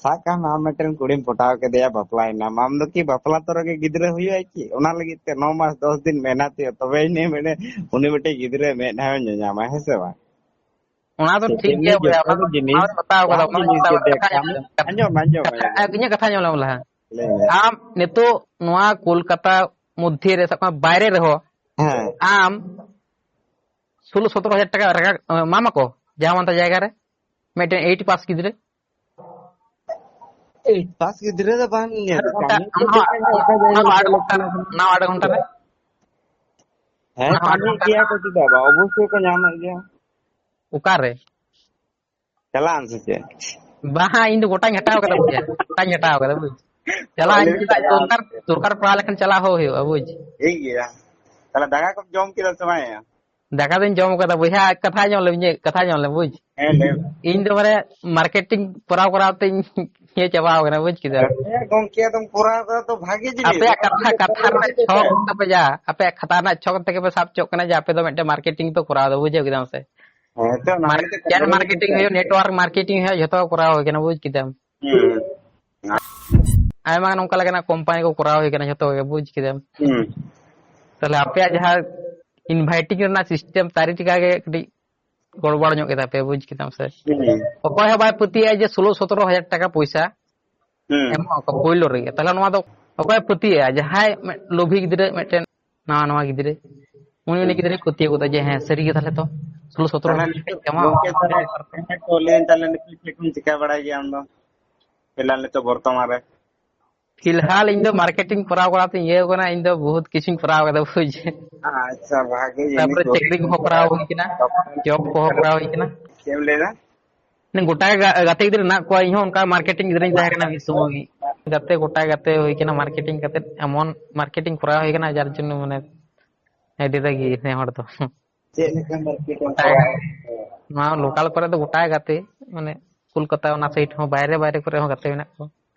ᱥᱟᱵ ᱠᱟᱜ ᱢᱮ, ᱟᱢ ᱢᱤᱫᱴᱮᱱ ᱠᱩᱲᱤᱢ ᱯᱚᱴᱟᱣ ᱠᱮᱫᱮᱭᱟ, ᱵᱟᱯᱞᱟᱭᱮᱱᱟᱢ, ᱟᱢ ᱫᱚ ᱠᱤ ᱵᱟᱯᱞᱟ ᱛᱚᱨᱟ ᱜᱮ ᱜᱤᱫᱽᱨᱟᱹ ᱦᱩᱭᱩᱜᱼᱟᱭ ᱠᱤ? ᱚᱱᱟ ᱞᱟᱹᱜᱤᱫ ᱛᱮ ᱱᱚ ᱢᱟᱥ ᱫᱚᱥ ᱫᱤᱱ ᱢᱮᱦᱱᱚᱛ ᱦᱩᱭᱩᱜᱼᱟ, ᱛᱚᱵᱮ ᱤᱱᱟᱹ ᱢᱤᱫᱴᱮᱱ, ᱩᱱᱤ ᱢᱤᱫᱴᱮᱱ ᱜᱤᱫᱽᱨᱟᱹ ᱢᱮᱫ ᱦᱟᱣᱮ ᱧᱮᱧᱟᱢᱟ, ᱦᱮᱸ ᱥᱮ ᱵᱟᱝ? ᱚᱱᱟ ᱫᱚ ᱴᱷᱤᱠ ᱮᱢᱱᱤ ᱜᱮᱭᱟ ᱵᱚᱭᱦᱟ, ᱡᱚᱛᱚ ᱚᱱᱟ ᱜᱮ ᱫᱚ, ᱚᱱᱟ ᱡᱤᱱᱤᱥ, ᱫᱚ ᱵᱟᱛᱟᱣ ᱠᱟᱫᱟ, ᱡᱟᱦᱟᱱ ᱚᱱᱟ ᱫᱚ ᱡᱤᱱᱤᱥ ᱵᱟᱛᱟᱣ ᱜᱮ ᱠᱟᱫᱟ᱾ ᱫᱮᱠᱷ, ᱠᱟᱛᱷᱟ ᱟᱢ, ᱟᱸᱡᱚᱢ ᱞᱮᱢ, ᱟᱸᱡᱚᱢ ᱢᱮ, ᱟᱸᱡᱚᱢ ᱢᱮ, ᱠᱟᱛᱷᱟ, ᱟᱸᱡᱚᱢ ᱢᱮ᱾ ᱤᱧᱟᱹᱜ ᱠᱟᱛᱷᱟ ᱟᱸᱡᱚᱢ ᱞᱮᱢ ᱞᱟᱦᱟ᱾ ᱞᱟᱹᱭ ᱢᱮ᱾ ᱟᱢ ᱱᱤᱛᱚᱜ ᱱᱚᱣᱟ ᱠᱳᱞᱠᱟᱛᱟ ᱢᱚᱫᱽᱫᱷᱮ ᱨᱮ, ᱥᱟᱵ ᱠᱟᱜ ᱢᱮ, ᱵᱟᱭᱨᱮ ᱨᱮᱦᱚᱸ ᱦᱮᱸ᱾ ᱟᱢ ᱥᱳᱞᱳ ᱥᱚᱛᱨᱚ ᱦᱟᱡᱟᱨ ᱴᱟᱠᱟ ᱨᱟᱠᱟᱵ ᱮᱢᱟᱢᱟᱠᱚ ᱡᱟᱦᱟᱸ ᱢᱟᱱ ᱛᱟᱦᱟᱸ ᱡᱟᱭᱜᱟ ᱨᱮ, ᱢᱤᱫᱴᱮᱱ ᱮᱭᱤᱴ ᱯᱟᱥ ᱜᱤᱫᱽᱨᱟᱹ᱾ ᱮᱭᱤᱴ ᱯᱟᱥ ᱜᱤᱫᱽᱨᱟᱹ ᱫᱚ ᱵᱟᱝ ᱧᱮᱞ, ᱚᱱᱟ ᱠᱟᱹᱢᱤ ᱠᱚ ᱚᱱᱟ ᱪᱮᱫ ᱞᱮᱠᱟ, ᱚᱱᱠᱟ ᱡᱟᱭᱜᱟ ᱚᱱᱟ ᱨᱮ ᱟᱴ ᱪᱟᱞᱟᱜ ᱜᱷᱚᱱᱴᱟ, ᱠᱟᱱᱟ᱾ ᱚᱱᱟ ᱟᱴ ᱜᱷᱚᱱᱴᱟ ᱨᱮ᱾ ᱦᱮᱸ, ᱚᱱᱟ ᱟᱴ ᱠᱟᱹᱢᱤ ᱜᱷᱚᱱᱴᱟ ᱜᱮᱭᱟ ᱨᱮ᱾ ᱠᱚ, ᱪᱮᱫᱟᱜ ᱵᱟᱝ? ᱚᱵᱚᱥᱥᱳᱭ ᱠᱚ ᱧᱟᱢᱮᱫ ᱜᱮᱭᱟ᱾ ᱚᱠᱟᱨᱮ? ᱪᱟᱞᱟᱜ ᱟᱢ ᱥᱮ ᱪᱮᱫ? ᱵᱟᱝ, ᱤᱧ ᱫᱚ ᱜᱚᱴᱟᱧ ᱦᱟᱴᱟᱣ ᱠᱟᱫᱟ ᱵᱚᱭᱦᱟ, ᱜᱚᱴᱟᱧ ᱦᱟᱴᱟᱣ ᱠᱟᱫᱟ, ᱵᱩᱡᱽ᱾ ᱪᱟᱞᱟᱜ ᱟᱹᱧ, ᱠᱷᱟᱹᱞᱤᱢ ᱪᱮᱫᱟᱜ? ᱪᱟᱞᱟᱣ ᱫᱚᱨᱠᱟᱨ, ᱫᱚᱨᱠᱟᱨ ᱯᱟᱲᱟᱣ ᱞᱮᱠᱷᱟᱱ ᱪᱟᱞᱟᱣ ᱦᱚᱸ ᱦᱩᱭᱩᱜᱼᱟ, ᱵᱩᱡᱽ᱾ ᱴᱷᱤᱠ ᱜᱮᱭᱟ᱾ ᱛᱟᱦᱞᱮ ᱫᱟᱠᱟ ᱠᱚᱢ ᱡᱚᱢ ᱠᱮᱫᱟ ᱥᱮ ᱵᱟᱝ ᱭᱟ? ᱫᱟᱠᱟ ᱫᱚᱧ ᱡᱚᱢ ᱠᱟᱫᱟ ᱵᱚᱭᱦᱟ, ᱠᱟᱛᱷᱟ ᱟᱸᱡᱚᱢ ᱞᱮᱢ, ᱤᱧᱟᱹᱜ ᱠᱟᱛᱷᱟ ᱟᱸᱡᱚᱢ ᱞᱮᱢ, ᱵᱩᱡᱽ᱾ ᱦᱮᱸ, ᱞᱟᱹᱭ ᱢᱮ᱾ ᱤᱧ ᱫᱚ ᱢᱟᱱᱮ ᱢᱟᱨᱠᱮᱴᱤᱝ ᱠᱚᱨᱟᱣ ᱠᱚᱨᱟᱣ ᱛᱮᱧ ᱤᱭᱟᱹ ᱪᱟᱵᱟᱣ ᱠᱟᱱᱟ, ᱵᱩᱡᱽ ᱠᱮᱫᱟᱢ? ᱦᱮᱸ ᱜᱚᱝᱠᱮ, ᱟᱫᱚᱢ ᱠᱚᱨᱟᱣ ᱫᱟ ᱛᱚ ᱵᱷᱟᱜᱮ ᱡᱤᱱᱤᱥ᱾ ᱟᱯᱮᱭᱟᱜ ᱠᱟᱛᱷᱟ, ᱠᱟᱛᱷᱟ ᱨᱮᱱᱟᱜ ᱪᱷᱚᱠ ᱛᱟᱯᱮ ᱡᱟ, ᱟᱯᱮᱭᱟᱜ ᱠᱟᱛᱷᱟ ᱨᱮᱱᱟᱜ ᱪᱷᱚᱠ ᱛᱮᱜᱮ ᱯᱮ ᱥᱟᱵ ᱪᱚᱜ ᱠᱟᱱᱟ ᱡᱮ ᱟᱯᱮ ᱫᱚ ᱢᱤᱫᱴᱮᱱ ᱢᱟᱨᱠᱮᱴᱤᱝ ᱯᱮ ᱠᱚᱨᱟᱣ ᱫᱟ, ᱵᱩᱡᱷᱟᱹᱣ ᱠᱮᱫᱟᱢ ᱥᱮ? ᱦᱮᱸ ᱛᱚ, ᱚᱱᱟ ᱦᱚᱛᱮᱡ ᱛᱮ ᱪᱮᱴ ᱠᱟᱹᱢᱤ ᱢᱟᱨᱠᱮᱴᱤᱝ ᱦᱩᱭᱩᱜ, ᱱᱮᱴᱣᱟᱨᱠ ᱢᱟᱨᱠᱮᱴᱤᱝ ᱦᱩᱭᱩᱜ, ᱡᱷᱚᱛᱚ ᱠᱚᱨᱟᱣ ᱦᱩᱭ ᱠᱟᱱᱟ, ᱵᱩᱡᱽ ᱠᱮᱫᱟᱢ? ᱦᱩᱸ᱾ ᱟᱭᱢᱟ ᱱᱚᱝᱠᱟ ᱞᱮᱠᱟᱱᱟᱜ ᱠᱳᱢᱯᱟᱱᱤ ᱠᱚ ᱠᱚᱨᱟᱣ ᱦᱩᱭ ᱠᱟᱱᱟ, ᱡᱷᱚᱛᱚ ᱜᱮ, ᱵᱩᱡᱽ ᱠᱮᱫᱟᱢ? ᱦᱩᱸ᱾ ᱛᱟᱦᱞᱮ ᱟᱯᱮᱭᱟᱜ ᱡᱟᱦᱟᱸ ᱤᱱᱵᱷᱟᱭᱴᱤᱝ ᱨᱮᱱᱟᱜ ᱥᱤᱥᱴᱮᱢ ᱛᱟᱹᱨᱤ ᱴᱷᱤᱠᱟ ᱜᱮ ᱠᱟᱹᱴᱤᱡ ᱜᱚᱲᱵᱚᱲ ᱧᱚᱜ ᱠᱮᱫᱟ ᱯᱮ, ᱵᱩᱡᱽ ᱠᱮᱫᱟᱢ ᱥᱮ? ᱦᱩᱸ᱾ ᱚᱠᱚᱭ ᱦᱚᱸ ᱵᱟᱭ ᱯᱟᱹᱛᱭᱟᱹᱜᱼᱟ ᱡᱮ ᱥᱳᱞᱳ ᱥᱚᱛᱨᱚ ᱦᱟᱡᱟᱨ ᱴᱟᱠᱟ ᱯᱚᱭᱥᱟ ᱦᱩᱸ᱾ ᱮᱢᱚᱜ ᱟᱠᱚ ᱯᱳᱭᱞᱳ ᱨᱮᱜᱮ᱾ ᱛᱟᱦᱞᱮ ᱱᱚᱣᱟ ᱫᱚ ᱚᱠᱚᱭ ᱯᱟᱹᱛᱭᱟᱹᱜᱼᱟ? ᱡᱟᱦᱟᱸᱭ ᱢᱤᱫ ᱞᱳᱵᱷᱤ ᱜᱤᱫᱽᱨᱟᱹ, ᱢᱤᱫᱴᱮᱱ ᱱᱟᱣᱟ ᱱᱟᱣᱟ ᱜᱤᱫᱽᱨᱟᱹ, ᱩᱱᱤ ᱩᱱᱤ ᱜᱤᱫᱽᱨᱟᱹᱭ ᱯᱟᱹᱛᱭᱟᱹᱣ ᱜᱚᱫᱟ ᱡᱮ ᱦᱮᱸ, ᱥᱟᱹᱨᱤ ᱜᱮ ᱛᱟᱦᱞᱮ ᱛᱚ ᱥᱳᱞᱳ ᱥᱚᱛᱨᱚ ᱛᱟᱦᱞᱮ ᱦᱟᱡᱟᱨ ᱱᱤᱛᱚᱜ ᱮᱢᱟ᱾ ᱜᱚᱝᱠᱮ, ᱛᱟᱦᱞᱮ ᱠᱚ ᱞᱟᱹᱭ, ᱛᱟᱦᱞᱮ ᱱᱤᱛᱚᱜ ᱪᱮᱫ ᱠᱚᱢ ᱪᱤᱠᱟ ᱵᱟᱲᱟᱭ ᱜᱮᱭᱟ ᱟᱢ ᱫᱚ? ᱯᱷᱤᱞᱦᱟᱞ ᱱᱤᱛᱚᱜ ᱵᱚᱨᱛᱚᱢᱟᱱ ᱨᱮ᱾ ᱯᱷᱤᱞᱦᱟᱞ ᱤᱧ ᱫᱚ ᱢᱟᱨᱠᱮᱴᱤᱝ ᱠᱚᱨᱟᱣ ᱠᱚᱨᱟᱣ ᱛᱮᱧ ᱤᱭᱟᱹ ᱠᱟᱱᱟ, ᱤᱧ ᱫᱚ ᱵᱚᱦᱩᱛ ᱠᱤᱪᱷᱩᱧ ᱠᱚᱨᱟᱣ ᱠᱟᱫᱟ, ᱵᱩᱡᱽ᱾ ᱟᱪᱪᱷᱟ, ᱵᱷᱟᱜᱮ ᱡᱤᱱᱤᱥ᱾ ᱛᱟᱯᱚᱨᱮ ᱪᱟᱹᱠᱨᱤ ᱠᱚᱦᱚᱸ ᱠᱚᱨᱟᱣ ᱦᱩᱭ ᱠᱟᱱᱟ, ᱡᱚᱵ ᱠᱚᱦᱚᱸ ᱠᱚᱨᱟᱣ ᱦᱩᱭ ᱠᱟᱱᱟ᱾ ᱪᱮᱫ ᱮᱢ ᱞᱟᱹᱭ ᱫᱟ? ᱢᱟᱱᱮ ᱜᱚᱴᱟ ᱜᱮ ᱜᱟ-, ᱜᱟᱛᱮ ᱜᱤᱫᱽᱨᱟᱹ ᱢᱮᱱᱟᱜ ᱠᱚᱣᱟ, ᱤᱧ ᱦᱚᱸ ᱚᱱᱠᱟ ᱢᱟᱨᱠᱮᱴᱤᱝ ᱜᱤᱫᱽᱨᱟᱹᱧ ᱛᱟᱦᱮᱸ ᱠᱟᱱᱟ ᱢᱤᱫ ᱥᱚᱢᱚᱭ᱾ ᱜᱟᱛᱮ ᱜᱚᱴᱟ ᱜᱟᱛᱮ ᱦᱩᱭ ᱠᱟᱱᱟ, ᱢᱟᱨᱠᱮᱴᱤᱝ ᱠᱟᱛᱮ ᱮᱢᱚᱱ ᱢᱟᱨᱠᱮᱴᱤᱝ ᱠᱚᱨᱟᱣ ᱦᱩᱭ ᱠᱟᱱᱟ, ᱡᱟᱨ ᱡᱚᱱᱱᱚ ᱢᱟᱱᱮ ᱟᱹᱰᱤ ᱨᱟᱹᱜᱤ ᱱᱮ ᱦᱚᱲ ᱫᱚ᱾ ᱪᱮᱫ ᱞᱮᱠᱟ ᱢᱟᱨᱠᱮᱴᱤᱝ ᱜᱚᱴᱟ ᱠᱚᱨᱟᱣ? ᱜᱮ᱾ ᱱᱚᱣᱟ ᱞᱳᱠᱟᱞ ᱠᱚᱨᱮ ᱫᱚ ᱜᱚᱴᱟ ᱜᱟᱛᱮ, ᱢᱟᱱᱮ ᱠᱳᱞᱠᱟᱛᱟ ᱚᱱᱟ ᱥᱟᱭᱤᱰ ᱦᱚᱸ, ᱵᱟᱭᱨᱮ ᱵᱟᱭᱨᱮ ᱠᱚᱨᱮ ᱦᱚᱸ ᱜᱟᱛᱮ ᱢᱮᱱᱟᱜ ᱠᱚᱣᱟ᱾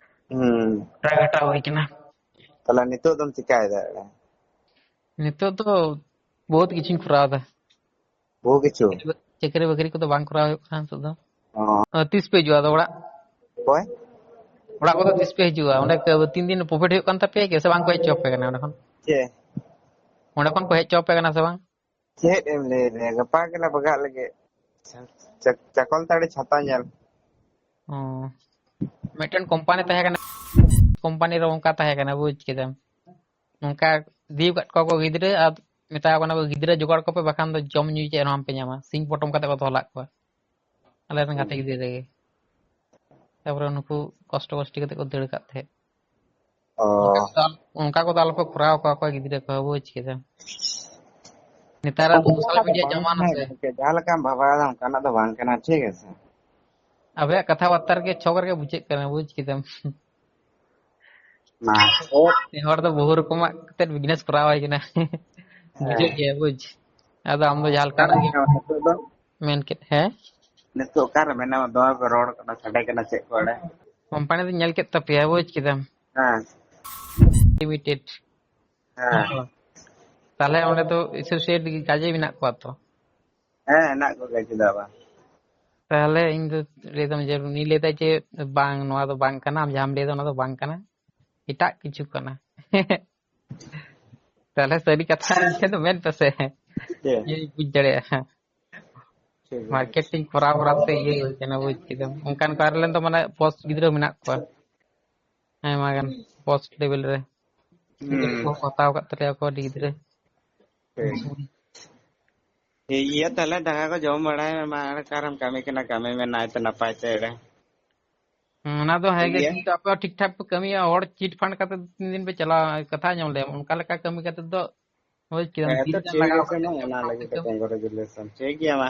ᱦᱩᱸ᱾ ᱜᱚᱴᱟ ᱜᱷᱟᱴᱟᱣ ᱦᱩᱭ ᱠᱟᱱᱟ᱾ ᱛᱟᱦᱞᱮ ᱱᱤᱛᱚᱜ ᱫᱚᱢ ᱪᱤᱠᱟᱭ ᱫᱟ? ᱱᱤᱛᱚᱜ ᱫᱚ ᱵᱚᱦᱩᱛ ᱠᱤᱪᱷᱩᱧ ᱠᱚᱨᱟᱣ ᱫᱟ᱾ ᱵᱚᱦᱩ ᱠᱤᱪᱷᱩ? ᱪᱟᱹᱠᱨᱤ ᱵᱟᱹᱠᱨᱤ ᱠᱚᱫᱚ ᱵᱟᱝ ᱠᱚᱨᱟᱣ ᱦᱩᱭᱩᱜ ᱠᱟᱱᱟ ᱱᱤᱛᱚᱜ ᱫᱚ᱾ ᱚ᱾ ᱟᱫᱚ ᱛᱤᱥ ᱯᱮ ᱦᱤᱡᱩᱜᱼᱟ ᱟᱫᱚ ᱚᱲᱟᱜ? ᱚᱠᱚᱭ? ᱚᱲᱟᱜ ᱠᱚᱫᱚ ᱛᱤᱥ ᱯᱮ ᱦᱤᱡᱩᱜᱼᱟ? ᱚᱸᱰᱮ ᱠᱟᱹ-, ᱛᱤᱱ ᱫᱤᱱ ᱯᱨᱚᱯᱷᱤᱴ ᱦᱩᱭᱩᱜ ᱠᱟᱱ ᱛᱟᱯᱮᱭᱟ ᱠᱤ, ᱥᱮ ᱵᱟᱝ ᱠᱚ ᱦᱮᱡ ᱦᱚᱪᱚ ᱟᱯᱮ ᱠᱟᱱᱟ ᱚᱸᱰᱮ ᱠᱷᱚᱱ? ᱪᱮᱫ? ᱚᱸᱰᱮ ᱠᱷᱚᱱ ᱠᱚ ᱦᱮᱡ ᱦᱚᱪᱚ ᱟᱯᱮ ᱠᱟᱱᱟ ᱥᱮ ᱵᱟᱝ? ᱪᱮᱫ ᱮᱢ ᱞᱟᱹᱭ ᱫᱟ? ᱜᱟᱯᱟ ᱜᱮᱞᱮ ᱵᱟᱜᱟᱜ ᱞᱟᱹᱜᱤᱫ᱾ ᱪᱟ-, ᱪᱟ-, ᱪᱟᱠᱚᱞᱛᱟᱹᱲᱤ ᱪᱷᱟᱛᱟ ᱧᱮᱞ᱾ ᱚ᱾ ᱢᱤᱫᱴᱮᱱ ᱠᱳᱢᱯᱟᱱᱤ ᱛᱟᱦᱮᱸ ᱠᱟᱱᱟ, ᱠᱳᱢᱯᱟᱱᱤ ᱨᱮ ᱚᱱᱠᱟ ᱛᱟᱦᱮᱸ ᱠᱟᱱᱟ, ᱵᱩᱡᱽ ᱠᱮᱫᱟᱢ᱾ ᱱᱚᱝᱠᱟ ᱤᱫᱤ ᱟᱠᱟᱫ ᱠᱚᱣᱟ ᱠᱚ ᱜᱤᱫᱽᱨᱟᱹ ᱟᱨ ᱢᱮᱛᱟ ᱠᱚ ᱠᱟᱱᱟ ᱠᱚ, "ᱜᱤᱫᱽᱨᱟᱹ ᱡᱚᱜᱟᱲ ᱠᱚᱯᱮ, ᱵᱟᱠᱷᱟᱱ ᱫᱚ ᱡᱚᱢ ᱧᱩ ᱪᱮᱫ ᱦᱚᱸ ᱵᱟᱝ ᱯᱮ ᱧᱟᱢᱟ᱾" ᱥᱤᱧ ᱯᱚᱴᱚᱢ ᱠᱟᱛᱮ ᱠᱚ ᱫᱚᱦᱚ ᱞᱮᱫ ᱠᱚᱣᱟ᱾ ᱟᱞᱮ ᱨᱮᱱ ᱜᱟᱛᱮ ᱜᱤᱫᱽᱨᱟᱹ ᱨᱮᱜᱮ᱾ ᱛᱟᱯᱚᱨᱮ ᱱᱩᱠᱩ ᱠᱚᱥᱴᱚ ᱠᱚᱥᱴᱤ ᱠᱟᱛᱮ ᱠᱚ ᱫᱟᱹᱲ ᱟᱠᱟᱫ ᱛᱟᱦᱮᱸᱫ᱾ ᱚ᱾ ᱚᱱᱠᱟ ᱠᱚᱫᱚ ᱟᱞᱚ-, ᱚᱱᱠᱟ ᱠᱚᱫᱚ ᱟᱞᱚᱯᱮ ᱠᱚᱨᱟᱣ ᱠᱚᱣᱟ ᱚᱠᱚᱭ ᱜᱤᱫᱽᱨᱟᱹ ᱠᱚ, ᱵᱩᱡᱽ ᱠᱮᱫᱟ᱾ ᱱᱮᱛᱟᱨᱟᱜ ᱥᱳᱥᱟᱞ ᱢᱤᱰᱤᱭᱟ ᱡᱟᱢᱟᱱᱟ ᱥᱮ᱾ ᱡᱟᱦᱟᱸ ᱞᱮᱠᱟᱢ ᱵᱷᱟᱵᱟᱣ ᱫᱟ ᱚᱱᱠᱟᱱᱟᱜ ᱫᱚ ᱵᱟᱝ ᱠᱟᱱᱟ, ᱴᱷᱤᱠ ᱟᱪᱷᱮ? ᱟᱵᱮᱱᱟᱜ ᱠᱟᱛᱷᱟ ᱵᱟᱨᱛᱟ ᱨᱮᱜᱮ ᱪᱷᱚᱠ ᱨᱮᱜᱮ ᱵᱩᱡᱷᱟᱹᱜ ᱠᱟᱱᱟ, ᱵᱩᱡᱽ ᱠᱮᱫᱟᱢ᱾ ᱢᱟ᱾ ᱱᱮ ᱦᱚᱲ ᱫᱚ ᱵᱚᱦᱩ ᱨᱚᱠᱚᱢᱟᱜ ᱠᱟᱛᱮᱫ ᱵᱤᱡᱽᱱᱮᱥ ᱠᱚᱨᱟᱣ ᱦᱩᱭ ᱠᱟᱱᱟ᱾ ᱵᱩᱡᱷᱟᱹᱜ ᱜᱮᱭᱟ, ᱵᱩᱡᱽ᱾ ᱟᱫᱚ ᱟᱢ ᱫᱚ ᱡᱟᱦᱟᱸ ᱞᱮᱠᱟᱱᱟᱜ ᱜᱮ ᱱᱤᱛᱚᱜ ᱫᱚ, ᱢᱮᱱ ᱠᱮᱫ, ᱦᱮᱸ? ᱱᱤᱛᱚᱜ ᱚᱠᱟᱨᱮ ᱢᱮᱱᱟᱢᱟ? ᱫᱚᱢᱮ ᱯᱮ ᱨᱚᱲ ᱠᱟᱱᱟ, ᱥᱟᱰᱮ ᱠᱟᱱᱟ ᱪᱮᱫ ᱠᱚ ᱚᱸᱰᱮ? ᱠᱳᱢᱯᱟᱱᱤ ᱫᱚ ᱧᱮᱞ ᱠᱮᱫ ᱛᱟᱯᱮᱭᱟ, ᱵᱩᱡᱽ ᱠᱮᱫᱟᱢ? ᱦᱮᱸ ᱞᱤᱢᱤᱴᱮᱰ᱾ ᱦᱮᱸ ᱛᱟᱦᱞᱮ ᱚᱸᱰᱮ ᱫᱚ ᱮᱥᱳᱥᱤᱭᱮᱴ ᱜᱟᱡᱮ ᱢᱮᱱᱟᱜ ᱠᱚᱣᱟ ᱛᱚ? ᱦᱮᱸ, ᱦᱮᱱᱟᱜ ᱠᱚᱜᱮᱭᱟ, ᱪᱮᱫᱟᱜ ᱵᱟᱝ? ᱛᱟᱦᱞᱮ ᱤᱧ ᱫᱚ ᱞᱟᱹᱭ ᱫᱟᱢ ᱡᱮ, ᱩᱱᱤ ᱞᱟᱹᱭ ᱫᱟᱭ ᱡᱮ ᱵᱟᱝ, ᱱᱚᱣᱟ ᱫᱚ ᱵᱟᱝ ᱠᱟᱱᱟ, ᱟᱢ ᱡᱟᱦᱟᱸᱢ ᱞᱟᱹᱭ ᱫᱟ ᱚᱱᱟ ᱫᱚ ᱵᱟᱝ ᱠᱟᱱᱟ, ᱮᱴᱟᱜ ᱠᱤᱪᱷᱩ ᱠᱟᱱᱟ᱾ ᱛᱟᱦᱞᱮ ᱥᱟᱹᱨᱤ ᱠᱟᱛᱷᱟ ᱤᱧ ᱴᱷᱮᱱ ᱫᱚ ᱢᱮᱱ ᱯᱮᱥᱮ, ᱪᱮᱫ? ᱤᱧ ᱵᱩᱡᱽ ᱫᱟᱲᱮᱭᱟᱜᱼᱟ᱾ ᱴᱷᱤᱠ ᱜᱮᱭᱟ᱾ ᱢᱟᱨᱠᱮᱴᱤᱝ ᱠᱚᱨᱟᱣ ᱠᱚᱨᱟᱣ ᱛᱮ ᱤᱭᱟᱹ ᱦᱩᱭ ᱠᱟᱱᱟ, ᱵᱩᱡᱽ ᱠᱮᱫᱟᱢ? ᱚᱱᱠᱟᱱ ᱠᱚ ᱟᱨ ᱞᱮᱱ ᱫᱚ ᱢᱟᱱᱮ ᱯᱳᱥᱴ ᱜᱤᱫᱽᱨᱟᱹ ᱢᱮᱱᱟᱜ ᱠᱚᱣᱟ ᱟᱭᱢᱟ ᱜᱟᱱ, ᱯᱳᱥᱴ ᱞᱮᱵᱮᱞ ᱨᱮ᱾ ᱦᱩᱸ᱾ ᱠᱚ ᱦᱟᱛᱟᱣ ᱠᱟᱜ ᱛᱟᱞᱮᱭᱟ ᱠᱚ ᱟᱹᱰᱤ ᱜᱤᱫᱽᱨᱟᱹ᱾ ᱴᱷᱤᱠ᱾ ᱴᱷᱤᱠ ᱜᱮᱭᱟ, ᱛᱟᱦᱞᱮ ᱫᱟᱠᱟ ᱠᱚ ᱡᱚᱢ ᱵᱟᱲᱟᱭ ᱢᱮ ᱢᱟ, ᱟᱨ ᱚᱠᱟᱨᱮᱢ ᱠᱟᱹᱢᱤ ᱠᱟᱱᱟ, ᱠᱟᱹᱢᱤ ᱢᱮ ᱱᱟᱭᱛᱮ ᱱᱟᱯᱟᱭ ᱛᱮ ᱮᱲᱮ᱾ ᱦᱩᱸ, ᱚᱱᱟ ᱫᱚ ᱦᱮᱸ ᱜᱮ, ᱴᱷᱤᱠ ᱜᱮᱭᱟ᱾ ᱠᱤᱱᱛᱩ ᱟᱯᱮ ᱦᱚᱸ ᱴᱷᱤᱠ ᱴᱷᱟᱠ ᱯᱮ ᱠᱟᱹᱢᱤᱭᱟ, ᱦᱚᱲ ᱪᱤᱴ ᱯᱷᱟᱱᱰ ᱠᱟᱛᱮ ᱛᱤᱱ ᱫᱤᱱ ᱯᱮ ᱪᱟᱞᱟᱣᱟ, ᱠᱟᱛᱷᱟ ᱟᱸᱡᱚᱢ ᱞᱮᱢ, ᱚᱱᱠᱟ ᱞᱮᱠᱟ ᱠᱟᱹᱢᱤ ᱠᱟᱛᱮ ᱫᱚ ᱵᱩᱡᱽ ᱠᱮᱫᱟᱢ, ᱦᱮᱸ ᱛᱤ ᱛᱚ, ᱨᱮ ᱴᱷᱤᱠ ᱞᱟᱜᱟᱣ ᱟᱪᱷᱮ ᱠᱟᱛᱮ ᱢᱟ, ᱪᱟᱞᱟᱣ ᱚᱱᱟ ᱞᱟᱹᱜᱤᱫ ᱛᱮ ᱠᱟᱹᱢᱤ᱾ ᱠᱚᱝᱜᱨᱮᱪᱩᱞᱮᱥᱚᱱ᱾ ᱴᱷᱤᱠ ᱜᱮᱭᱟ ᱢᱟ᱾